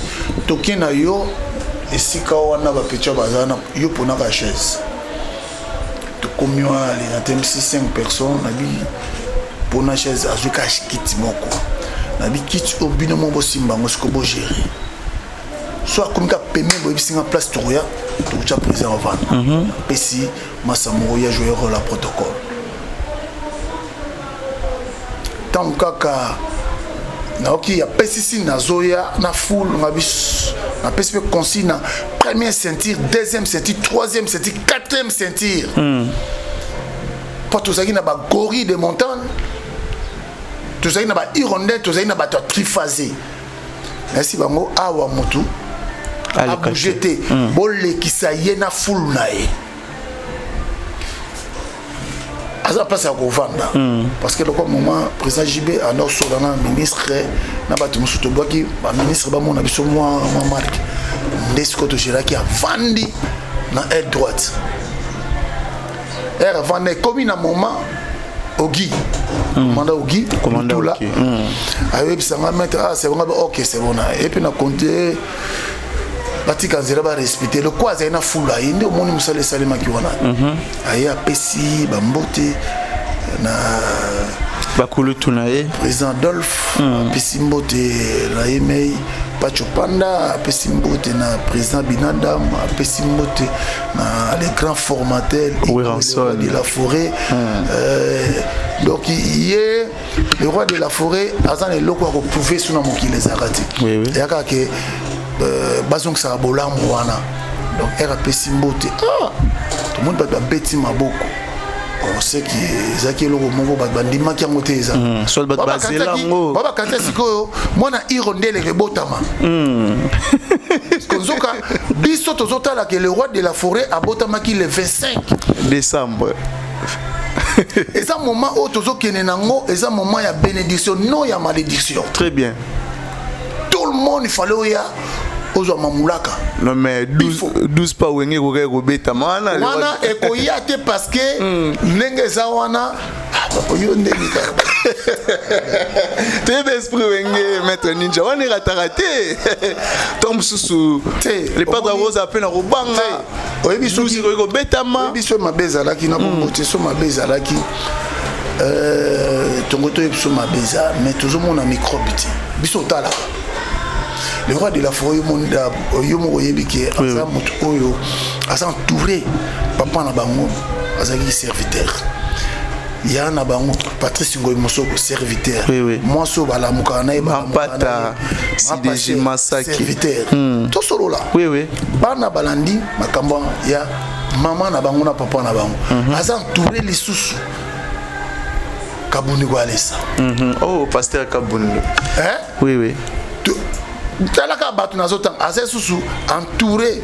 toke na yo esika wana bapetits baza na yo, mponaka chaise." Tokomi wana, natemisi 5 personnes, nabi mpona chaise, azwi ka kiti moko. Nabi kiti oyo bino mo bosimba yango, siko bogérer. So akomi ka peme, boyebisi nga place tokoya, tokotya président ovanda. Apesi masa moko ya jouer rôle ya protocole. Ntango kaka nayoki apesisi, nazoya na foule, nga biso napesi mpe consigne na première ceinture, deuxième ceinture, troisième ceinture, quatrième ceinture, mpo tozalaki na bagorille de montagne, tozalaki na bahirondelle, tozalaki na bato ya triphasé. Nayesi bango awa motu Aleka abouge te, bolekisa ye na foule na ye, aza place ya kovanda, parce que lokwa moment président JB anda osola na ministre na bato mosusu, tobwaki baministre bamona biso mwa marque nde. Sikoyo togéraki, avandi na aile droite. Ere avanda, ekomi na moment ogi commandant Ogi. Commandant Lutula. Ogi. Ayebisanga: "Maître, ah, c'est bon." Ok, c'est bon. Et puis na compte batika nzela, barespecte lokwa azali na fulu. Aye nde omoni mosala esalemaki wana. Aye, apesi bambote na bakulutu na ye. Président Adolphe, apesi mbote na ye mei Pacho Panda, apesi mbote na président Binadam, apesi mbote na les grands formateurs Werrason. de la forêt. Donc ye le roi de la forêt aza na eloko ya koprouver so na mokili ezalaka te. Oui. Eya kaka ke bazongisaka bolamu wana. Donc ere apesi mbote, ah, tomoni bato babeti maboko. Oseki ezalaki eloko moko bato bandimaki yango te. Eza Soit bato bazela yango. Bakanisa sikoyo mwana hirondelle ebotama. Nzoka biso tozotala ke le roi de la forêt abotamaki le 25 décembre. Eza moment oyo tozokende nango, eza moment ya bénédiction, non ya malédiction. Très bien. Tout le monde, il fallait oya ozwa mamulaka. Non mais 12, 12 pas Wenge ekokaki kobetama wana. Wana ekoya te, parce que ndenge eza wana, ah, papa, yo ndenge kaka. Toyebi esprit Wenge, maître Ninja, wana erataka te. To mosusu Te, le padre akoza mpe na kobanga. Te, oyebi 12 ekoki kobetama. Oyebi so mabe ezalaki na bongo te. So mabe ezalaki, tongo toyebi so mabe eza, mais tozomona microbe te. Biso otalaka le roi de la forêt, yo moko oyebi ke aza moto oyo aza entouré. Papa na bango azalaki serviteur. Ya na bango Patrice Ngoi Mosoko, serviteur. Oui, oui. Mwasi oyo balamukaka na ye, balamukaka na Mampata, ye. CDG Mapase, Masaki. serviteur. Tosolola. Oui, oui. Bana balandi makambo ya mama na bango na papa na bango. Aza entouré lisusu Kabundi Koalesa. Oh, pasteur Kabundo. Hein? Oui, oui. Talaka bato nazotanga, aza lisusu entouré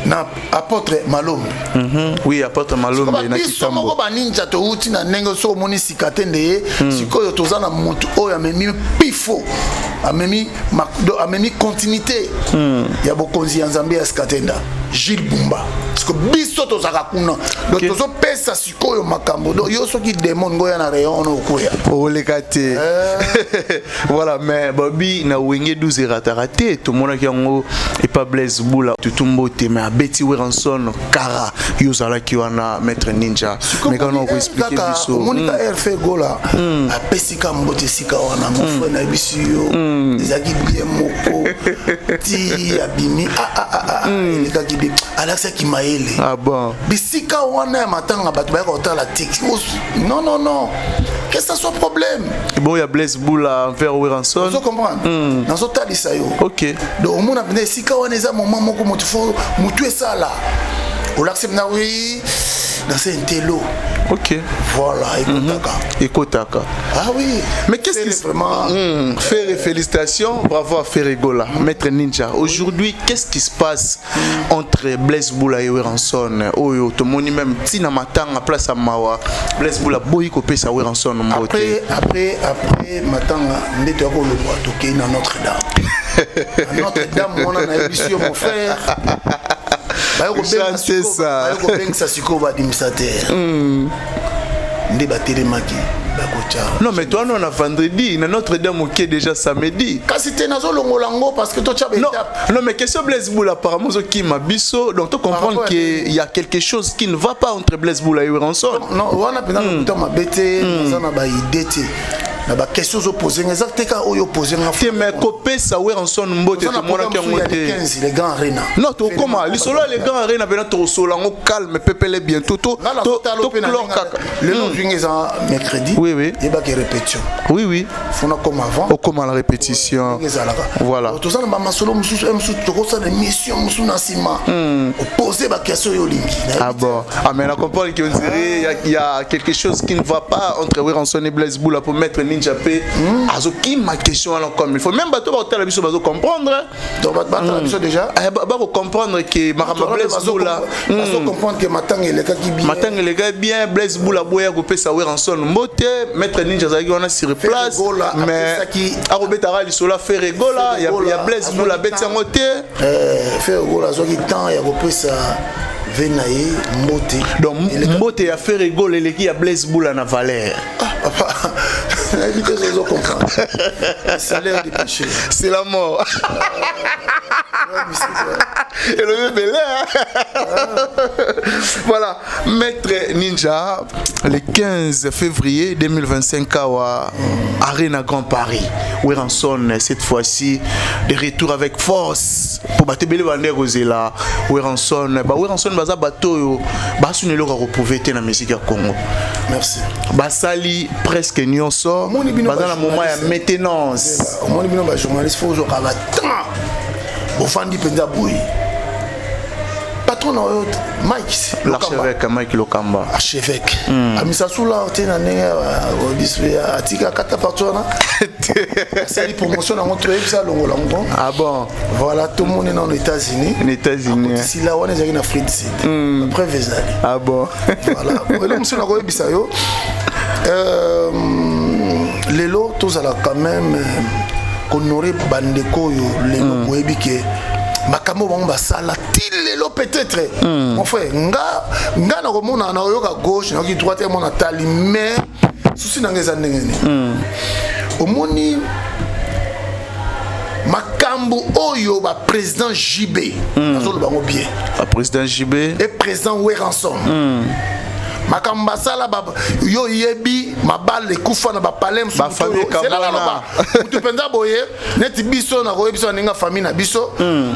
na apôtre Malombe. Oui, apôtre Malombe na Biso Kitambo. moko baninja touti na ndenge soki omoni sika te nde ye. Sikoyo toza na motu oyo amemi pifo, amemi amemi continuité ya bokonzi ya Nzambe ya Skatenda, Gilles Bumba. Siko biso tozalaka kuna, donc tozopesa sikoyo makambo. Donc yo soki démon ngoya na rayon wana, okwea. Oleka te. Voilà, mais babi na Wenge 12 erataka te. Tomonaki yango epa Blaise Bula, tutu mbote, mais abeti Werrason kara. Yo ozalaki wana, maître Ninja, mais kana okoexpliquer biso. Omoni ka Ferre Gola apesi ka mbote esika wana, mon frère, nayebisi yo, ezalaki bien moko ti abimi. Ah, ah, ah, ah, elekaki bien, alakisaki mayele. Ah bon. Bisika wana ya matanga, bato bayaka kotala tiki. Non, non, non, que ça soit problème. Bon, ya Blaise Bula envers Werrason. Ozo comprendre, nazotalisa yo. Donc omona mpenza esika wana eza moment moko motu fo motu esala olakisi mpenza wi dans un telo. Voilà, ekotaka. Ekotaka. Ah oui. Mais qu'est-ce qui Vraiment. Ferre, félicitations, bravo à Ferre Gola, Maître Ninja. Aujourd'hui, qu'est-ce qui se passe entre Blaise Boula et Werrason? Oyo, tomoni même tina matanga, place à Mawa. Blaise Boula boyi kopesa Werrason mbote. Après matanga nde toya kolongwa, tokei na Notre-Dame. Na Notre-Dame wana, nayebisi yo, mon frère, baye kobenga Chantez ça. baye kobengisa sikoyo baadministrateur nde batelemaki bakotya. Non, mais toi, non, on a vendredi, na Notre-Dame, ok, déjà samedi. Kasi te, nazolongola yango parce que totya Non, baétape. Non, mais question Blaise Boula, apparemment, ce qui m'a biso, donc tu comprends rapport à- qu'il y a quelque chose qui ne va pas entre Blaise Boula et Werrason. Non, wana mpenza lokuta mabe te. Naza na baidée te na baquestion ozopose nga, eza te ka oyo opose nga. Te, mais kopesa Werrason mbote, Toza na tomonaki programme yango mosusu ya te. le 15, le Grand Arena. Non, tokóma lisolo ya le Grand Arena mpena, tokosola yango calme pepele bientôt. Nga na totala mpe na Toclore ndenge kaka. lelo ozwingi eza mercredi. Yebaki répétition. Funa comme avant. Okóma la répétition. Ndenge ezalaka. Voilà. Toza na bamasolo mosusu, mosusu tokosala émission mosusu na nsima, opose baquestion oyo olingi. Ah bon. Ah mais on comprend qu'on dirait il y a quelque chose qui ne va pas entre Werrason et Blaise Boula pour mettre Ninja P. Azoki ma question alors comme il faut. Même bato ba tala biso bazo comprendre. Donc bato batala biso déjà. Eh, ba comprendre que makambo Blaise Boula bazo comprendre que matanga elekaki bien. Matanga eleka bien, Blaise Boula boya kopesa Werrason mbote, maître Ninja azalaki wana sur place, Gola mais akobetaka lisolo ya Ferre Gola ya Blaise Boula, abeti yango te. Ferre Gola azwaki temps ya kopesa ve na ye mbote. Donc mbote ya Ferre Gola eleki ya Blaise Boula na valeur. Ah papa, nayebi te ozo comprendre, salaire du péché. C'est la mort. Elobi ebele. Voilà, maître Ninja, le 15 février 2025 awa Arena Grand Paris, Werrason cette fois-ci de retour avec force po bato ebele bande kozela Werrason. Ba Werrason baza bato oyo basuni eloko ya koprouver te na musique ya Congo. Merci. Basali presque nyonso. Omoni bino baza na moment ya bajournaliste. maintenance. Omoni bino bajournaliste, fo ozwaka batemps, bofandi mpenza boye. Patron na oyo Mike. L'archevêque Mike Lokamba. Archevêque amisasula te na ndenge atika kata parti wana, asali promotion nango, toyebisa alongola yango. Ah bon. Voilà, tomoni nano États-Unis. Na États-Unis. Akotisila wana ezalaki na Afrique du Sud, preuve ezali. Ah bon. Voilà, elo mosusu nakoyebisa yo, lelo tozala quand même kohonorer bandeko oyo lelo boyebi ke makambo bango basala ti lelo. Peut-être, mon frère, nga nakomona, nakoyoka gauche, nayoki droite, emona tali, mais susi na nga eza ndenge nini. Omoni makambo oyo baprésident JB, nazoloba yango bien. Président JB et président Werrason, makambo basala, yo oyebi. Mabala ekufa na bapalais mosusu. Bafamille Oyo, zela ekabwana. naloba. Mutu mpenza boye neti biso, nakoyebi biso na ndenge ya famille na biso,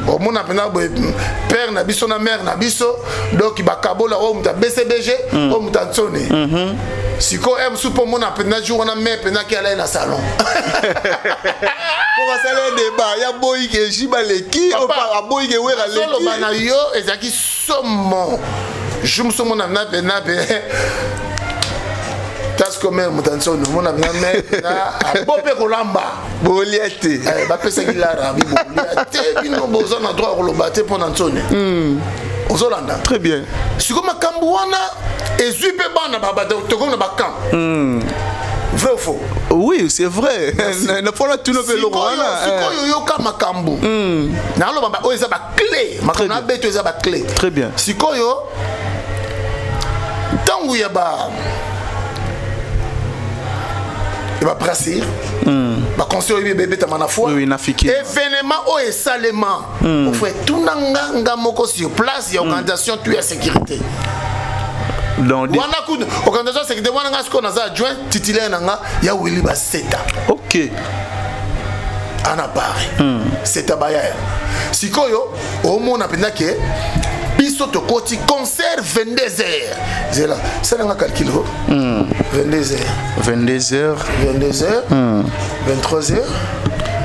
omona mpenza boye père na biso na mère na biso, donc bakabola, oyo moto ya BCBG, oyo moto ya Ntsone. Sikoyo e mosusu mpo omona mpenza jour wana mare mpenza aki alai na salon. Mpo basala débat ya boyi ke JB aleki, Papa, aboyi ke Wera azoloba na aleki. Yo ezalaki somo jour mosusu omona na mpe taske mare moto ya Ntsone, omona mpenza mare mpenza abo mpe kolamba. Bolia te. Eh, bapesaki lara bi bolia te, bino boza na droit ya koloba te mpo na Ntsone. Ozolanda? Très bien. Sikoyo makambo wana ezwi mpe bana tokomi na bacamp. Vrai ou faux? Oui, c'est vrai, na mpona tuna mpe eloko wana. Sikoyo yoka makambo naloba, oyo eza baclé, makambo na beto eza baclé. Très bien. Sikoyo ntango ya babrasserie, baconcert oyo ebetama na foi. Oui, na Fiki. Événement oyo esalema ofre tuna nga moko sur place ya organisation tu ya sécurité. Donc Wana kutu organisation ya sécurité wana, nga sikoyo naza adjoint titulaire na nga ya Wili Baseta. Ana Paris seta bayaya. Sikoyo omona mpenza ke biso tokoti concert 22 heures. Zela, salanga calcul o 22 heures. 22 heures. 22 heures, 23 heures.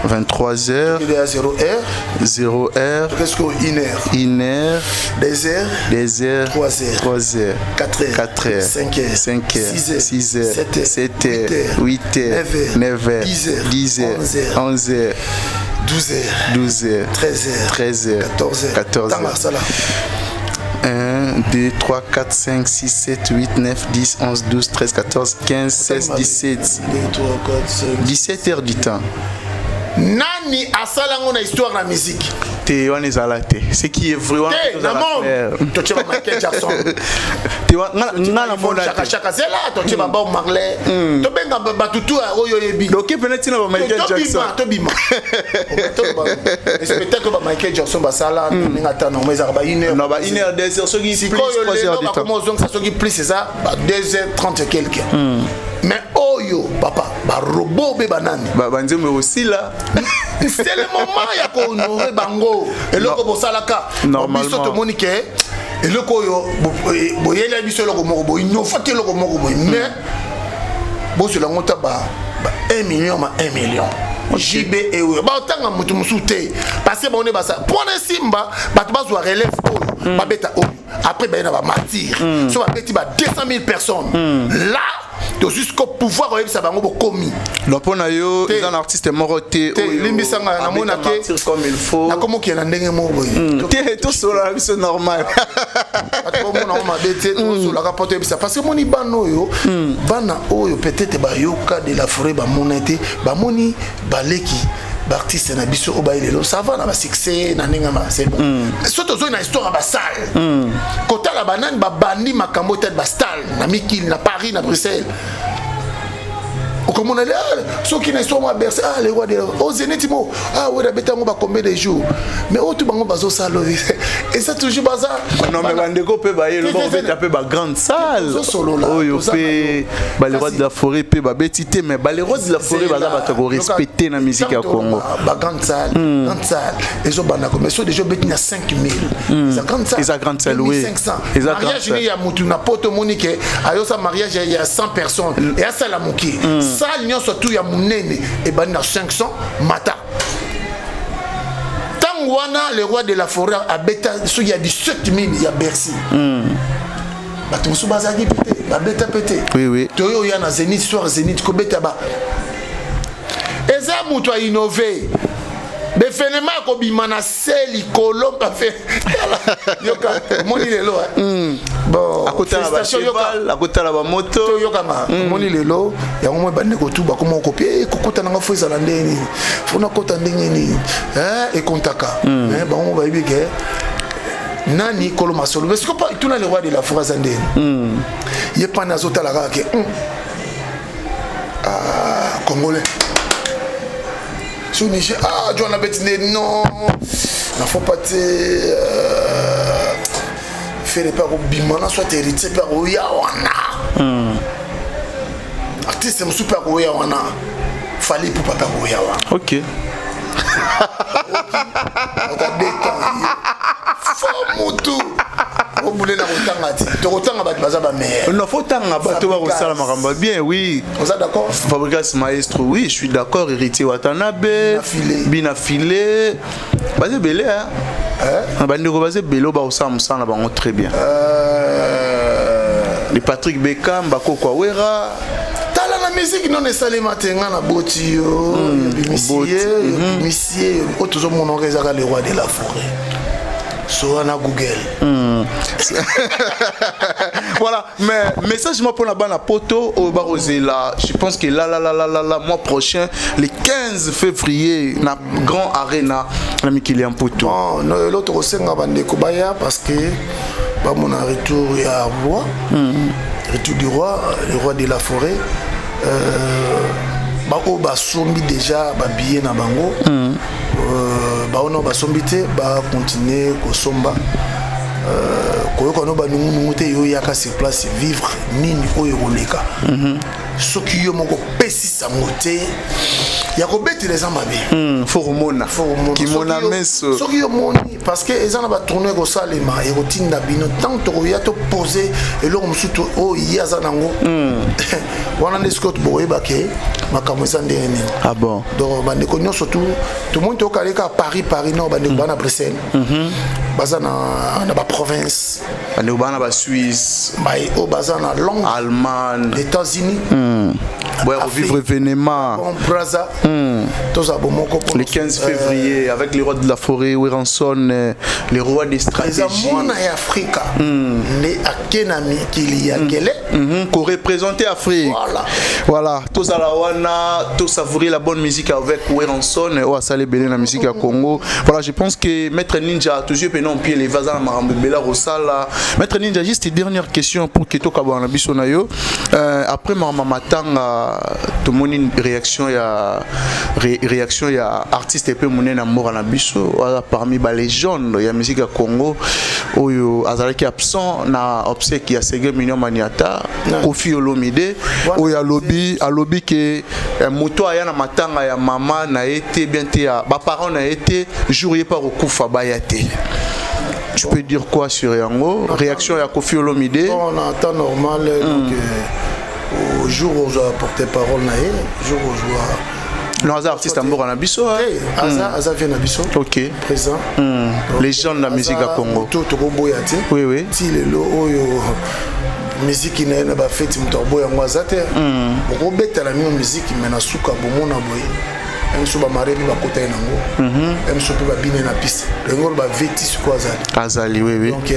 23 heures. Il est à 0 heure. 0 heure. Qu'est-ce que 1 heure? 1 heure. 2 heures. 2 heures. 3 heures. 3 heures. 4 heures. 4 heures. 5 heures. 5 heures. 6 heures. 6 heures. 7 heures. 7 heures. 8 heures. 9 heures. 9 heures. 10 heures. 10 heures. 11 heures. 11 heures. 12 heures. 12 heures. 13 heures. 13 heures. 14 heures. 14 Tanga heures. sala. 1, 2, 3, 4, 5, 6, 7, 8, 9, 10, 11, 12, 13, 14, 15, 16, 17. 2, 3, 4, 5. 17 heures du temps. Nani asala yango na histoire na musique? Te, wana ezala te. Ce qui est vrai wana Te na tozala clair. monde totie ba Michael Jackson. Te, nga na mona Chaka te. Chaka, zela, totie ba Bob Marley, tobenga bato tu oyo oyebi. Donc pene ntina ba Michael Jackson. Tobima, tobima spectacle ba Michael Jackson basala ndenge ata nango ezalaka ba 1 heure. Non, ba 1 heure, 2 heures, soki plus Sikoyo 3 heures lelo du temps. bakoma ozongisa, soki plus eza ba 2 heures 30 et quelque. Mais oyo papa barobo be banani. Banzembo osila. C'est le moment ya kohonorer bango, eloko bosalaka. Normalement. Biso tomoni ke eloko oyo boyeli biso, eloko moko boye, innovaki eloko moko boye, mais bozwela yango ta ba 1 million ma 1 million. JB ewe baotanga moto mosusu te, parce que bango nde basala mpona esimba. Bato bazwa relève oyo babeta oyo, après baye na bamartyrs, so babeti ba 200 000 personnes là, tozwi siko pouvoir oyebisa bango bokomi. Donc mpo na yo Te. eza na artiste moko te Te, oyo limbisanga, namona abeta te. martyr comme il faut. Nakomi okende na ndenge moko boye. Te, tosola na biso normal. Bato bomona ngo mabe te, tosolaka mpo toyebisa, parce que moni bana oyo, bana oyo peut-être bayoka de la forêt, bamona te, bamoni baleki baartiste na biso oyo baye lelo, ça va na basuccès na ndenge ma, c'est bon. So tozoi na histoire ya basale, kotala banani babandi makambo etali bastyle na mikili, na Paris, na Bruxelles, okomona soki na histoire mwa Bercy, ah, le roi de o Zénith mo, ah we abeta yango ba combien de jours, mais oyo tu bango bazosala oyo eza toujours baza. Non, mais bandeko mpe baye loba kobeta mpe bagrande salle. Tozosolola, Oyo toza na mpe yo. bale roi de la forêt mpe babeti te, mais bale roi de la forêt baza bato ya korespecte na musique ya Congo. Bagrande salle, grande salle ezobanda ko, mais so déjà obeti na 5000, eza grande salle. Eza grande salle, oui. 500. Eza grande Mariage salle. ni ya mutu na poto, omoni ke ayosa mariage ya 100 personnes, eyasala moke. Salle nyonso tu ya monene ebandi na 500 mata. Ntango wana le roi de la forêt abeta soki ya 17 000 ya Bercy, bato mosusu bazalaki mpe te, babeta mpe te. Toyo oya na Zénith soir, Zénith kobeta ba eza moto ainove befenema akobima na se likolo bafe. Tala, yoka, omoni lelo eh? Bon, Akotala félicitation, yoka. bacheval, akotala bamoto. Toyokanga, omoni lelo yango moi bandeko tu bakoma okopie kokota nanga, fo ezala ndenge nini, fo nakota ndenge nini, ekontaka. Mais bango bayebi ke nani kolo masolo. Mais sikoyo tuna le roi de la forêt aza ndeni, ye pana azotala kaka ke ah, congolais so Niger, ah, John abeti nde non na faut pas te Ferre mpe akobima na soit Héritier mpe akoya wana. Artiste mosusu mpe akoya wana, Fally Ipupa mpe akoya wana. Akabeta fo mutu obule na kotanga te, tokotanga bato baza bameilleur. Non, faut tanga bato bakosala makambo bien, oui. Oza d'accord? Fabregas maestro, oui, je suis d'accord. Héritier Watanabe. Filé. Bina Filé, baza ebele, hein? Bandeko baza ebele oyo bakosala mosala na bango très bien. Les Patrick Beckham, bakoko Awera. Tala, na musique nono esalema te. Nga na boti yo, obimisi oboti. ye, obimisi ye. Oyo tozomona oka ezaka le roi de la forêt, so wana Google. Voilà, mais message moi mpona bana poto oyo bakozela, je pense que là là là là là là, mois prochain, le 15 février, na Grand Arena na mikili ya Mpoto. Bon, no, eloko tokosenga bandeko baya, parce que bamona retour ya roi, retour du roi, le roi de la forêt. Baoyo basombi déjà babillet na bango, baoyo basombi te, bacontinue kosomba. Koyoka no banungunungu te, yo yaka sur place, vivre nini oyo ekoleka. Soki yo moko opesi sango te ya kobetela, eza mabe. Faut komona. Kimona meso. Soki yo moni, parce que eza na batournoi ekosalema, ekotinda bino ntango tokoya topose eloko mosusu oyo ye aza nango wana, nde sikoyo bokoyeba ke makambo eza ndenge nini. Ah bon. Donc bandeko nyonso tu, tomoni toyokaleka Paris, Paris, non, bandeko baa na Bruxelles, baza na baprovince. Bandeko baa na Basuisse. Oyo baza na Londres. Allemagne. États-Unis. Boya kovivre événement. Bon, braza tozala bomoko. Le 15 février, avec les rois de la forêt, Werrason, les rois des Eza stratégies. mwana ya Afrika nde ake na mikili ya kele. Qu'on représente Afrique. Voilà. Voilà, tozala wana, to savourer la bonne musique avec Werrason oyo asala ebele na musique ya Congo. Voilà, je pense que Maître Ninja toujours pena pied les vaza na makambo ebele akosala. Maître Ninja, juste une dernière question pour que tokabwana na biso na yo. Après mama matanga, tomoni réaction ya réaction ya artiste mpe monene na mboka na biso, aza parmi balégende ya musique ya Congo, oyo azalaki absent na obsèque ya Seguin Mignon Maniata, Kofi Olomide, oyo alobi ke moto aya na matanga ya mama na ye te, bien te, ya baparent na ye te, jour ye mpa kokufa baya te. Tu peux dire quoi sur yango, réaction ya Kofi Olomide? Bon, en temps normal, donc au jour où ozwa porte parole na ye, jour ozwa Non, aza artiste ya mboka na biso, hein? Te, aza vie na biso. Présent. Légende de la musique à Congo. To tokoboya te. Oui. Ti lelo oyo, miziki na ye na bafeti, moto aboya yango aza te. Bokobetela mino miziki, me na suka bomona boye mosusu bamare mpe bakota ye nango, mosusu mpe babine na piste, ndenge oyo baveti sikoyo azali. Azali, oui. Donc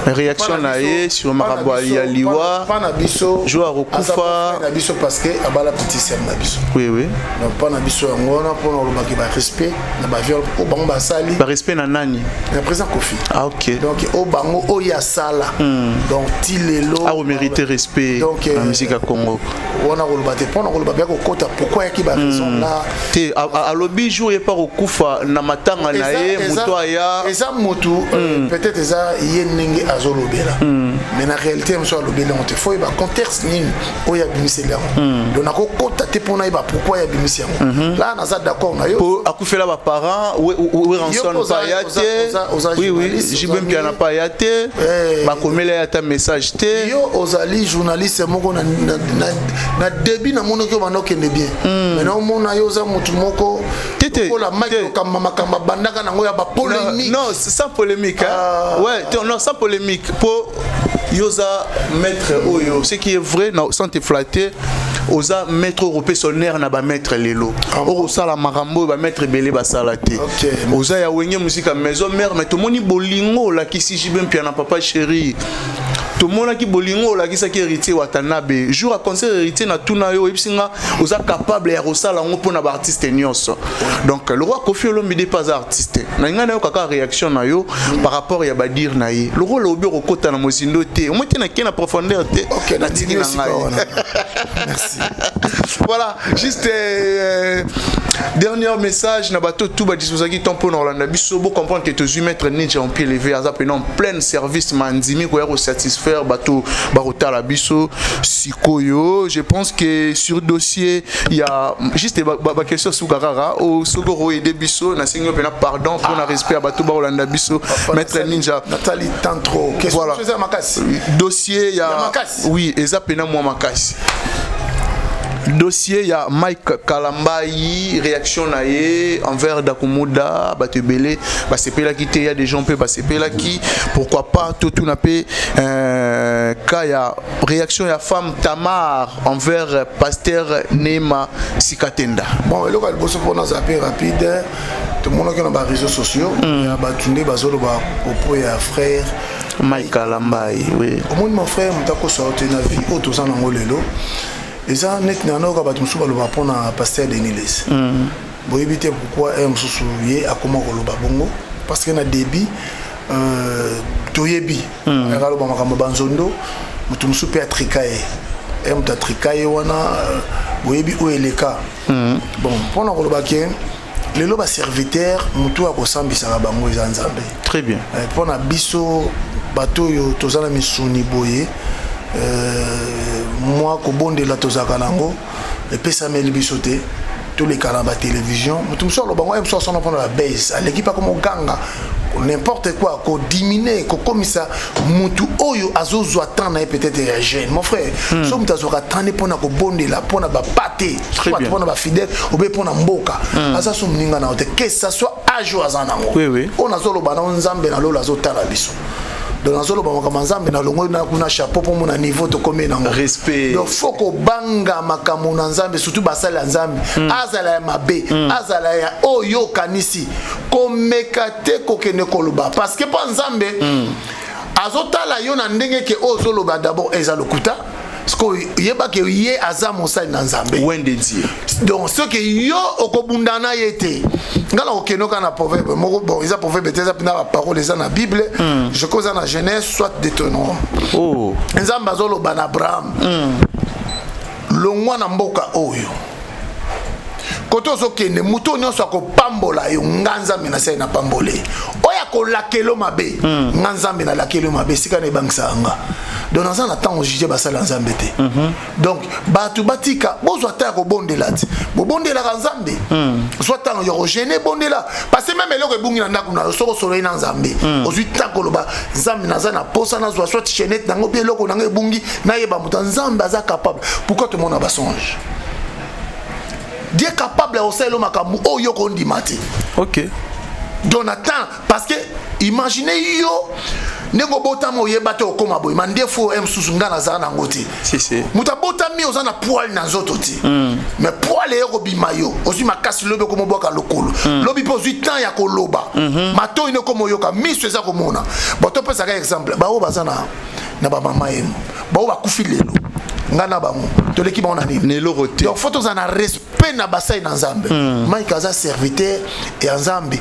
Réaction na ye sur makambo ya liwa. Pa na biso. Jour akokufa. Na biso, parce que abala petit sœur na biso. Donc mpa na biso yango wana, mpona olobaki barespect na baviole oyo bango basali. Barespect na nani? Na président Kofi. Ah, ok. Donc oyo bango oyo asala, donc ti lelo. Akomérite respect. Donc, na musique ya Congo. Wana koloba te, mpona koloba bia kokota pourquoi yaki baraison là. Te, alobi jour ye pa kokufa na matanga na ye, moto aya. Eza motu, peut-être eza ye ndenge azolobela, mais na réalité mosu alobeli yango te. Faut yeba contexte nini oyo abimiseli yango. Donc nakokota te mpona yeba pourquoi ye abimisi yango. Là naza d'accord na yo. Po akufela baparent, Werrason pa aya te. Oui, JB Mpiana pa aya te, bakomela ye ata message te. Yo ozali journaliste moko na début namonaki oyo banda okende bien, mais naomona yo oza motu moko lokola Mike okamba makambo abandaka nango ya bapolémique. Non, sans polémique, hein? Ah. Ouais, non, sans polémique, po yo oza maître oyo, ce qui est vrai, non, sans te flatter, oza maître oyo sonner na bamaître lelo oyo osala makambo oyo bamaître ebele basala te. Oza ya Wenge Musica Maison Mère, mais tomoni bolingo olakisi JB Mpiana, papa chéri. Tomonaki bolingo olakisaki Héritier Watanabe jour ya concert. Héritier, na tuna yo, oyebisi nga oza capable ya kosala yango mpona baartiste nyonso. Donc le roi Kofi Olomide mpe aza artiste na ngai. Nayo kaka réaction na yo par rapport ya badire na ye, le roi olobi okokota na mozindo te, omoi te nake na profondeur te, natiki na ngai. Merci. Voilà, juste Dernier message na bato tout ba disposaki temps pour na biso, bo comprendre que tozui maître Ninja en pied levé, aza pena en plein service, mandimi ko ya ko satisfaire bato ba kotala biso sikoyo. Je pense que sur dossier il y a juste ba, ba, ba question suka kaka o soko ko aider biso na sengi pena pardon pour na respect ya bato ba kolanda biso, maître Ninja. Natali tant trop question. Voilà. Eza makasi. Dossier ya Ya makasi. Oui, eza pena mwa makasi. Dossier ya Mike Kalambayi, réaction na ye envers Dakumuda, bato ebele basepelaki te, ya des gens mpe basepelaki. Pourquoi pas totuna mpe ka ya réaction ya femme Tamar envers pasteur Nema Sikatenda? Bon, eloko ya liboso, mpona aza mpe rapide, tomonaki na baréseaux sociaux ya bato nde bazoloba propos ya frère Mike Kalambayi, oui. Omoni, mon frère, moto akosa yo te. Na vie oyo toza nango lelo, eza neti na nayoka bato mosusu baloba mpona pasteur Denis Lessie. Boyebi te pourquoi ye mosusu ye akoma koloba bongo, parce que na début toyebi ayaka aloba makambo banzondo. Moto mosusu mpe atrika ye, ye moto atrika ye wana, boyebi oyo eleka. Bon, mpona koloba ke lelo baserviteur, motu akosambisaka bango eza Nzambe. Très bien. Mpo na biso bato oyo toza na misuni boye, mwa kobondela tozalaka nango, epesameli biso te toleka na batelevizio. Moto mosusu aloba ngo, ye mosusu asona mpona babase, aleki mpa komoganga n'importe quoi, kodiminuer, kokomisa mutu oyo azozwa temps na ye peut-être ya jeune. Mon frère, so moto azwaka temps ne mpona kobondela mpona bapate, soit mpona bafidèle obe mpona mboka, aza so moninga na yo te, que ça soit âge oyo aza nango. Oyo nazoloba na Nzambe na lolo azotala biso. Donc nazoloba makambo ya Nzambe, nalongoli na kuna chapeau mpo mona niveau tokomi nango. Respect. Donc faut kobanga makambo na Nzambe, surtout basali ya Nzambe, azala ya mabe, azala ya oyo okanisi, komeka te kokende koloba, parce que mpo Nzambe azotala yo na ndenge ke oyo ozoloba d'abord eza lokuta, parce que yebake ye aza mosali na Nzambe. Wende Dieu. Donc soki yo okobunda na ye te, nga na kokende oka na proverbe moko. Bon, eza proverbe te, eza mpena baparole, eza na Bible, je crois eza na Genèse soit Deutéronome. Oh. Nzambe azoloba na Abraham: longwa na mboka oyo kote ozokende, motu oyo nyonso akopambola yo, nga Nzambe nasali na pambole. Oyo akolakela yo mabe, nga Nzambe nalakeli yo mabe. Esika na ebangisaka nga. Donc naza na ntango juge basala ya Nzambe te. Donc bato batika, bozwa ta ya kobondela te, bobondelaka Nzambe, zwa ntango ya kojeûner, bondela, parce que même eloko ebungi na ndako na yo, soki osololi na Nzambe, ozwi ntango koloba: Nzambe, naza na posa nazwa soit chaînette nango bi eloko nango ebungi, nayeba moto ya Nzambe aza capable. Pourquoi tomona basonge? Dieu capable ya kosalela makambo oyo kondima te. Donc na temps, parce que imagine yo ndenge obotama, oyeba te okóma boye, ma ndefu oyo mosusu nga nazala nango te. Si, si. Moto abotami oza na poil na nzoto te, mais poil eye kobima, yo ozwi makasi, lobi okoma obwaka lokolo, lobi mpe ozwi temps ya koloba, matoi nde okoma oyoka, miso eza komona. Bon, topesaka exemple baoyo baza na bamama yemo, baoyo bakufi lelo, nga na bango toleki bango na nini? Na eloko te. Donc faut tozala na respect na basali na Nzambe. Mike aza serviteur ya Nzambe.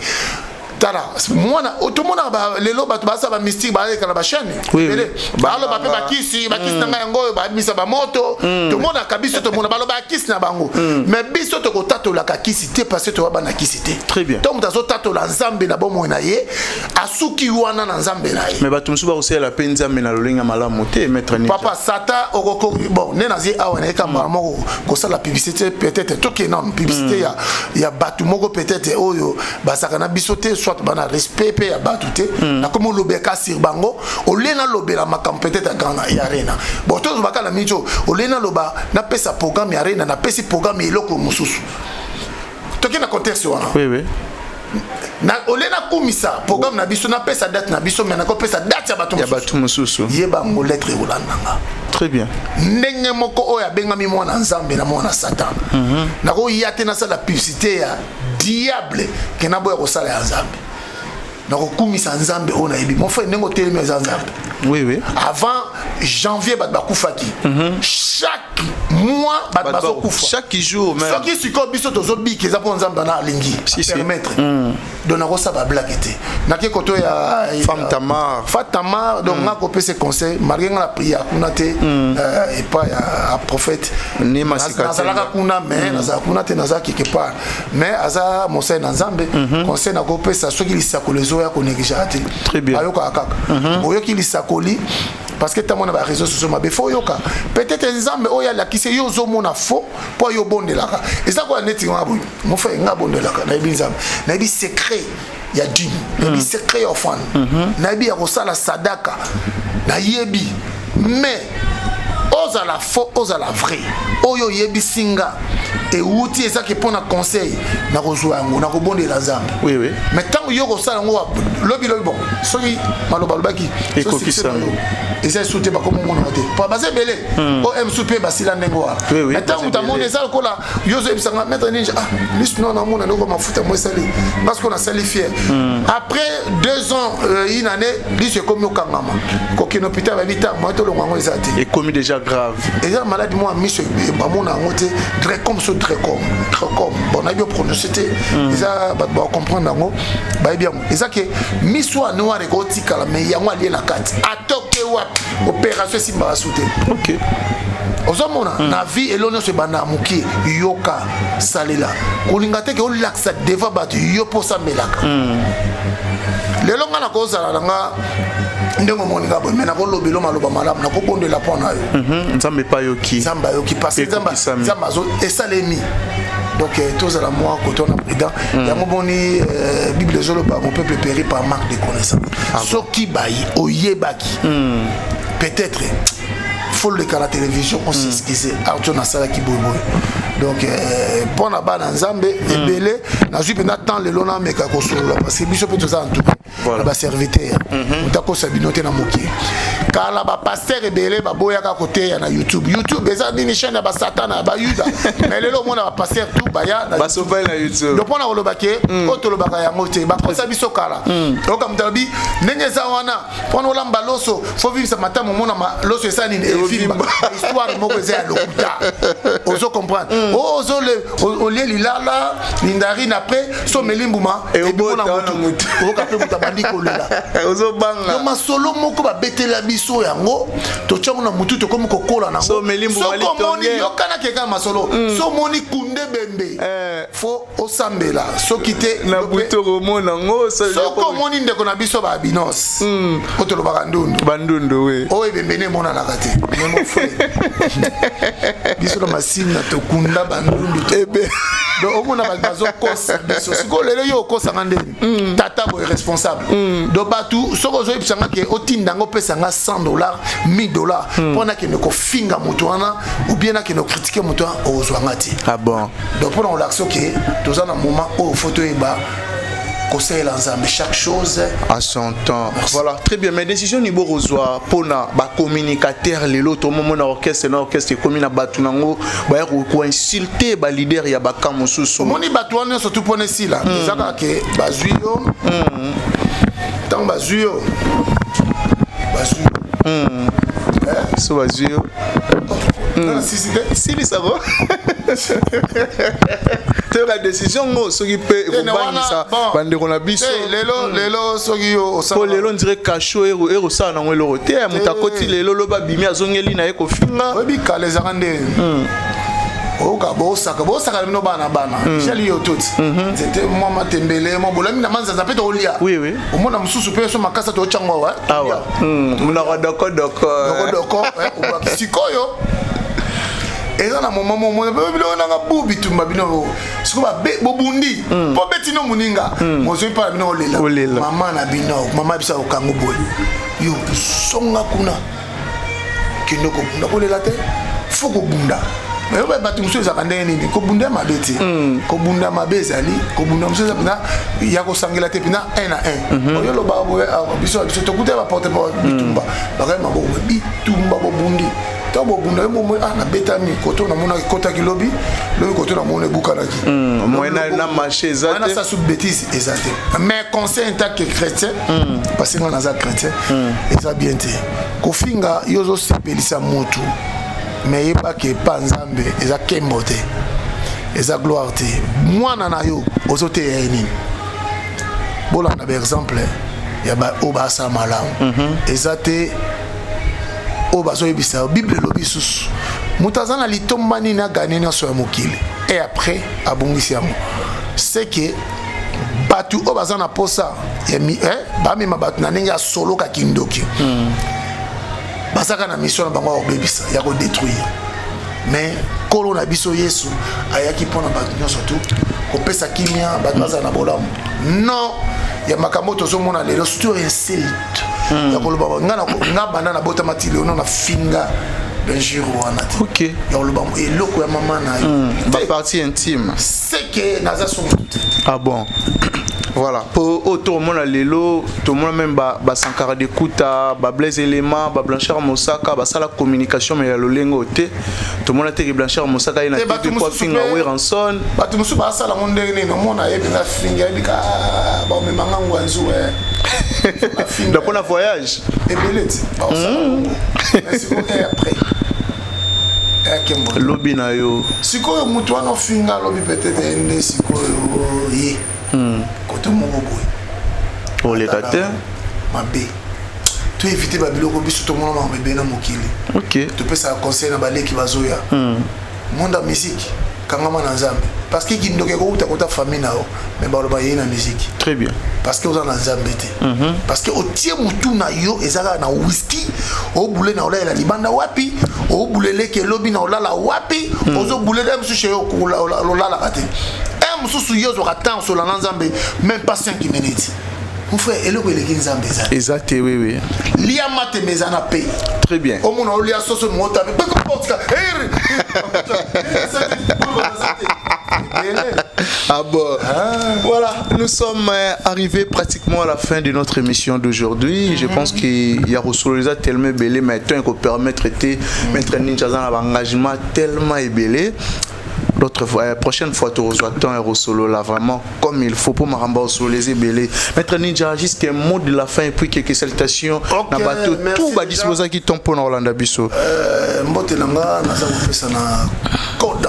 Tala mwana, tomonaka lelo bato basala bamystique, baleka na bachaîne ebele, baloba mpe bakisi, bakisi na ngai yango oyo babimisa bamoto. Tomonaka biso, tomona baloba ya kisi na bango, mais biso tokotatolaka kisi te, parce que toya bana kisi te. Très bien. To moto azotatola Nzambe na bomoi na ye, asuki wana na Nzambe na ye. Mais bato mosusu bakosalela mpe Nzambe na lolenge ya malamu te, maître Ninja. Papa sata okoko, bon, nde nazi awa nayeka mbala moko kosala publicité, peut-être tokende nano publicité ya bato moko peut-être oyo bazalaka na biso te, soit bana respect mpe ya bato te. Nakomi olobeka sur bango, olie nalobela makambo peut-être ya grande ya arena. Bon, tozobaka na miniti oyo, olie naloba, napesa programme ya arena, napesi programme ya eloko mosusu. Tokende na contexte wana. Oui. Na olie nakumisa programme na biso, napesa date na biso, mais nakopesa date ya bato Ya mosusu. bato mosusu. Yeba yango, lettre ekolandanga. Très bien. Ndenge moko oyo abengami mwana Nzambe na mwana Satan, nakoya te nasala publicité ya diable ke naboya kosala ya Nzambe. Nakokumisa Nzambe oyo nayebi. Mon frère, ndenge otelemi eza Nzambe. Oui. Avant janvier, bato bakufaki chaque mois. mois bato bazokufa chaque jour même. Soki sikoyo biso tozobika, eza mpo Nzambe ana alingi permettre. Donc nakosala bablague te. Nake koto ya Femme Tamar. Femme Tamar. Donc nga kopesa conseil, malgré nga na prière kuna te, epai ya prophète. Nazalaka kuna, mais nazala kuna te, naza quelque part, mais aza mosali na Nzambe. Conseil nakopesa, soki lisakoli ezoya, konégligeaka te, ayokaka kaka. Oyoki lisakoli, parce que ntango na baréseaux sociaux mabe, faut oyoka. Peut-être Nzambe oyo alakisi yo, ozomona faux mpo ayo obondelaka. Eza koya neti nga boye, mon frère, nga abondelaka, nayebi Nzambe, nayebi secret ya dîme, nayebi secret ya offrande, nayebi ya kosala sadaka, nayebi. Mais ozala faux, ozala vrai, oyo oyebisi nga ewuti, ezaki mpo na conseil, nakozwa yango, nakobondela Nzambe. Mais ntango yo kosala yango lobi lobi, bon, soki maloba alobaki eza esu te, bakomomonaka te, po baza ebele o msu mpe basila ndenge wana. Mais ntango moto amoni, eza lokola yo ozoyebisanga, maître Ninja, ah, lisu no namona ndoko mafuta mo esali nga, sikoyo nasali fier. Après 2 ans, une année, lisu ekomi okangama, kokende hôpital, bayebi ta moye tolongo yango eza te. Ekomi déjà grave. Eza maladi mwa miso, bamona yango te, glaucome, so glaucome, glaucome, bon, nayebi oprononce te, eza bato bacomprendre yango, bayebi yango. Eza ke miso ya noir ekotikala, mais yango alie na kati, atoke wapi, opération esimbaka su te. Ozomona na vie, elo nyonso ebanda mokie. Yoka, salela, kolinga te ke olakisa devant bato yo mpo osambelaka. Lelo nga nakozala na nga ndenge omoni nga boye, mais nakolobela maloba malamu, nakobondela mpo na yo. Nzambe epa ayoki. Nzambe ayoki, parce que Nzambe azo esalemi. Donc tozala mwa koto na prudent. Yango moni Bible ezoloba: "Mon peuple périt par manque de connaissance." Soki bayi oyebaki, peut-être faut leka na télévision, on s'excuse, Arthur, nasalaki boyeboye. Donc mpo na bana Nzambe ebele, nazwi mpenza temps lelo nameka kosolola, parce que biso mpe toza entouré na baserviteur. Moto akosa bino te na mokili. Kala bapasteur ebele baboyaka koteya na YouTube. YouTube eza nini? Chaîne ya basatana, ya bayuda. Mais lelo omona bapasteur tout baya na YouTube. Donc mpona koloba ke oyo tolobaka yango te, bakosa biso kala. Oyoka moto alobi ndenge eza wana, mpona olamba loso, faut vivisa matama, omona loso esa nini, evimba. Histoire moko eza ya lokuta, ozo comprendre? Olie lilala lindarine, après so omeli mbuma, ebimona motu, oyoka mpe moto abandi kolela. Ozobanga. Masolo moko babetela biso yango, totiango na motu, tokomi kokola nango. Soki omoni, yokanaki eka masolo, so omoni kunde bembe, faut osambela. Soki te, na butu komona yango. Soki omoni ndeko na biso baabinos oyo tolobaka ndundu, bandundu we. Oyo ebembeni emonanaka te. Mais mon frère, biso na masini na tokunda bandundu. Donc omona bato bazokosa biso. Sikoyo lelo yo okosanga ndeni, tata boye responsable. Donc bato, soki ozoyebisanga ke otinda yango, opesanga 100 $, 1000 $, mpo nakende kofinga moto wana ou bien nakende kocritiquer moto wana, ozwanga te. Ah bon. Donc mpona kolakisa oke toza na moment oyo faut toyeba kosalela Nzambe chaque chose à son temps. Merci. Voilà, très bien. Mais décision ni bokozwa mpona bacommunicateur lelo, tomomona orchestre na orchestre ekomi na bato nango, baya koinsulte baleader ya baka mosusu. Omoni bato wana nyonso tu, mpona esila, eza kaka ke bazwi yo. Ntango bazwi yo, bazwi yo so bazwi yo. Sisi te. Silisako, toyoka décision ngo soki mpe ekobangisa bandeko na biso. Lelo lelo soki yo po lelo ndire kasho ekosala nango eloko te. Moto akoti lelo, loba abimi, azongeli na ye kofinga. Oyebi, kala ezaka nde oyoka bosaka bosaka na bino bana bana jali yo toti nzete mwa matembele mwa bolami na manzanza mpe tokolia. Omona mosusu mpe so makasa totyango awa. Awa monoko dokodoko. Dokodoko obwaki. Sikoyo eza na moma momona biloko nanga bu bitumba bino. Sikoyo bobundi mpo betino moninga, mozwi mpa na bino olela. Mama na bino, mama biso akokango boye: yo songa kuna, kende kobunda, kolela te, faut kobunda. Bato mosusu ezalaka ndenge nini? Kobunda ya mabe te, kobunda mabe ezali kobunda mosusu eza mpenza ya kosangela te, mpenza 1 na 1. Oyo olobaka boye, biso biso tokuta baporte bitumba, bakai maboko bitumba, bobundi. Ntango bobunda, yo momo, ah, nabetami koto, namonaki kotaki lobi lobi koto, namoni ebukanaki. Moyen na marché eza te. Sa su bêtise eza te. Mais conseil en tant que chrétien, parce que nga naza chrétien, eza bien te kofinga. Yo ozosepelisa motu. Mais yebaki, epa Nzambe eza nkembo te, eza gloire te. Mwana na yo ozoteya ye nini? Bolanda baexemple ya oyo basala malamu. Eza te oyo bazoyebisa yo. Bible elobi susu: moto aza na litomba nini aganye nyonso ya mokili et après abungisi yango? C'est que bato oyo baza na posa ya bamema bato na ndenge ya soloka kindoki, bazaka na mission na bango ya kobebisa, ya kodétruire. Mais Nkolo na biso Yesu ayaki mpona bato nyonso tu, kopesa kimia, bato bazala na bolamu. Non ya makambo oyo tozomona lelo, surtout insulte ya koloba. Nga banda nabotama ti lelo, na finga benjure wana te. Ya koloba eloko ya mama na yo. Bapartie intime. Seke naza so motu te. Ah bon, voilà, po oyo tomona lelo, tomona même basankara de kuta, bablaise élément, bablanchard Mosaka basala communication, mais ya lolenge oyo te. Tomona teke Blanchard Mosaka ye na Te, bato tv po mosusu afinga Werrason. Bato mosusu basala ngo ndenge nini? Omona, ayebi nga, fingi, ayebi ka baomemanga ngwanzu. Donc mpona voyage. Ebele ti baosala bongo, mais sikoyo après eyakembo. Lobi na yo. Sikoyo motu wana ofinga, alobi peut-être ye nde sikoyo ye kote moko boye. Oleka te. Mabe, to évite babiloko. Biso tomona makambo ebele na mokili. Topesaka conseil na baleki bazoya monde ya musique: kangama na Nzambe, parce que kindoki ekouta kota famille na yo, mais baloba yei na musique. Très bien. Parce que oza na Nzambe te, parce que otie motu na yo eza kaka na whisky, obule na olalela libanda wapi, obuleleki elobi na olala wapi, ozobulela mosusu yo olalaka te. Un mosusu yo ozwaka temps osola na Nzambe même pas 5 minutes. Mon frère, eloko eleki Nzambe eza te. Eza te, oui. Lia mateme eza na pe. Très bien. Omona olia soso motabe portika. Ah bon. Voilà, nous sommes arrivés pratiquement à la fin de notre émission d'aujourd'hui. Je pense qu'il y a Rossolosa tellement ebele, mais tant qu'on permettre été Maître Ninja dans l'engagement tellement ebele. L'autre fois, prochaine fois, tu reçois temps et Rossolo là vraiment comme il faut pour Maramba les ebele. Maître Ninja, juste un mot de la fin et puis quelques salutations. Ok, Na bateau, merci tout va déjà. disposer qui tombe pour Orlando Bisso. Mbote na nga naza kopesa na code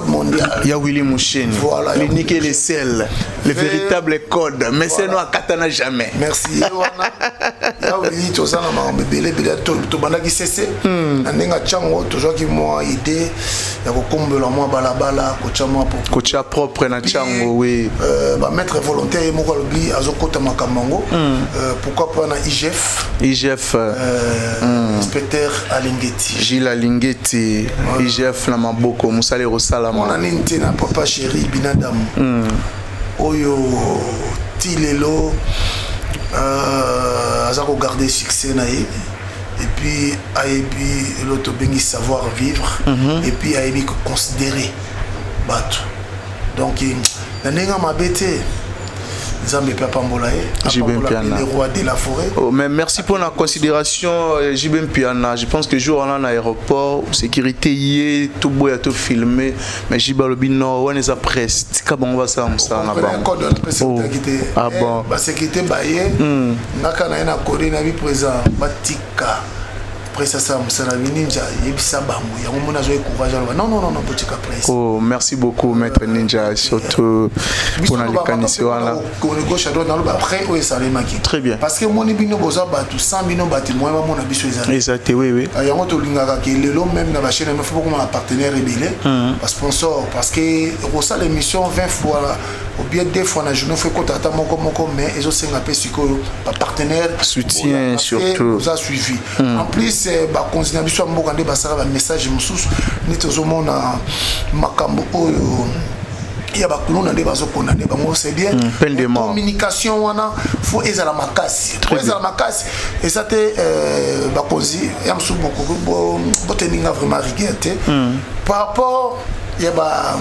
mondial. Il y a Willy Moucheni, Voilà, l'unique et le seul, le véritable code. Mais c'est nous à Katana jamais. Merci. Ye wana ya Wili, toza na makambo ebele ebele. Tobandaki sese na ndenge atiango, tozwaki mwa idée ya kokombola mwa balabala, kotya mwa Kotia propre na Tchango, oui. Bamaître volontaire, ye moko alobi azokota makambo yango. Pourquoi pas na IGF. IGF. Inspecteur Alingeti. Gilles Alingeti, IGF na maboko, mosala ekosalama. Mona nini te na papa chéri Binadamu oyo ti lelo aza kogarde succès na ye, et puis ayebi eloko tobengi savoir vivre, et puis ayebi koconsidérer bato. Donc na ndenge ya mabe te, Nzambe mpe apambola ye. JB Apambola mpe Mpiana. le roi de la forêt. Oh, mais merci pour la considération, JB Mpiana. Je pense que jour on a aéroport, sécurité y est, tout beau, tout filmé. Mais JB alobi non, on est presse. Tika bango basala mosala na bango. Code wana mpe sécurité te. Ah bon. Basécurité baye, ngaka na ye na kode na bi présent, batika presse asala mosala. Bi Ninja yebisa bango yango, moni azwa courage, aloba: "Non, non, non, non, botika presse." Oh, merci beaucoup, Maître Ninja, surtout pour la likanisi wana. Gauche à droite, naloba après oyo esalemaki. Très bien. Parce que moni bino boza bato, sans bino bato moyen bamona biso ezali. Exact, oui. Ah, yango tolingaka ke lelo même na bachaîne même faut bokoma na partenaire ebele, basponsor, parce que okosala émission 20 fois ou bien deux fois na journée, faut ekota ata moko moko, mais ezosenga mpe sikoyo bapartenaire. Soutien, surtout. Oza suivi. En plus bakonzi na biso ya mboka nde basala bamessage mosusu neti ozomona makambo oyo ya bakuluna nde bazokondane bango, c'est bien. Peine de mort. Communication wana faut ezala makasi, po ezala makasi eza te. Bakonzi ya mosusu bokoki boteninga vraiment rigueur te par rapport ya ba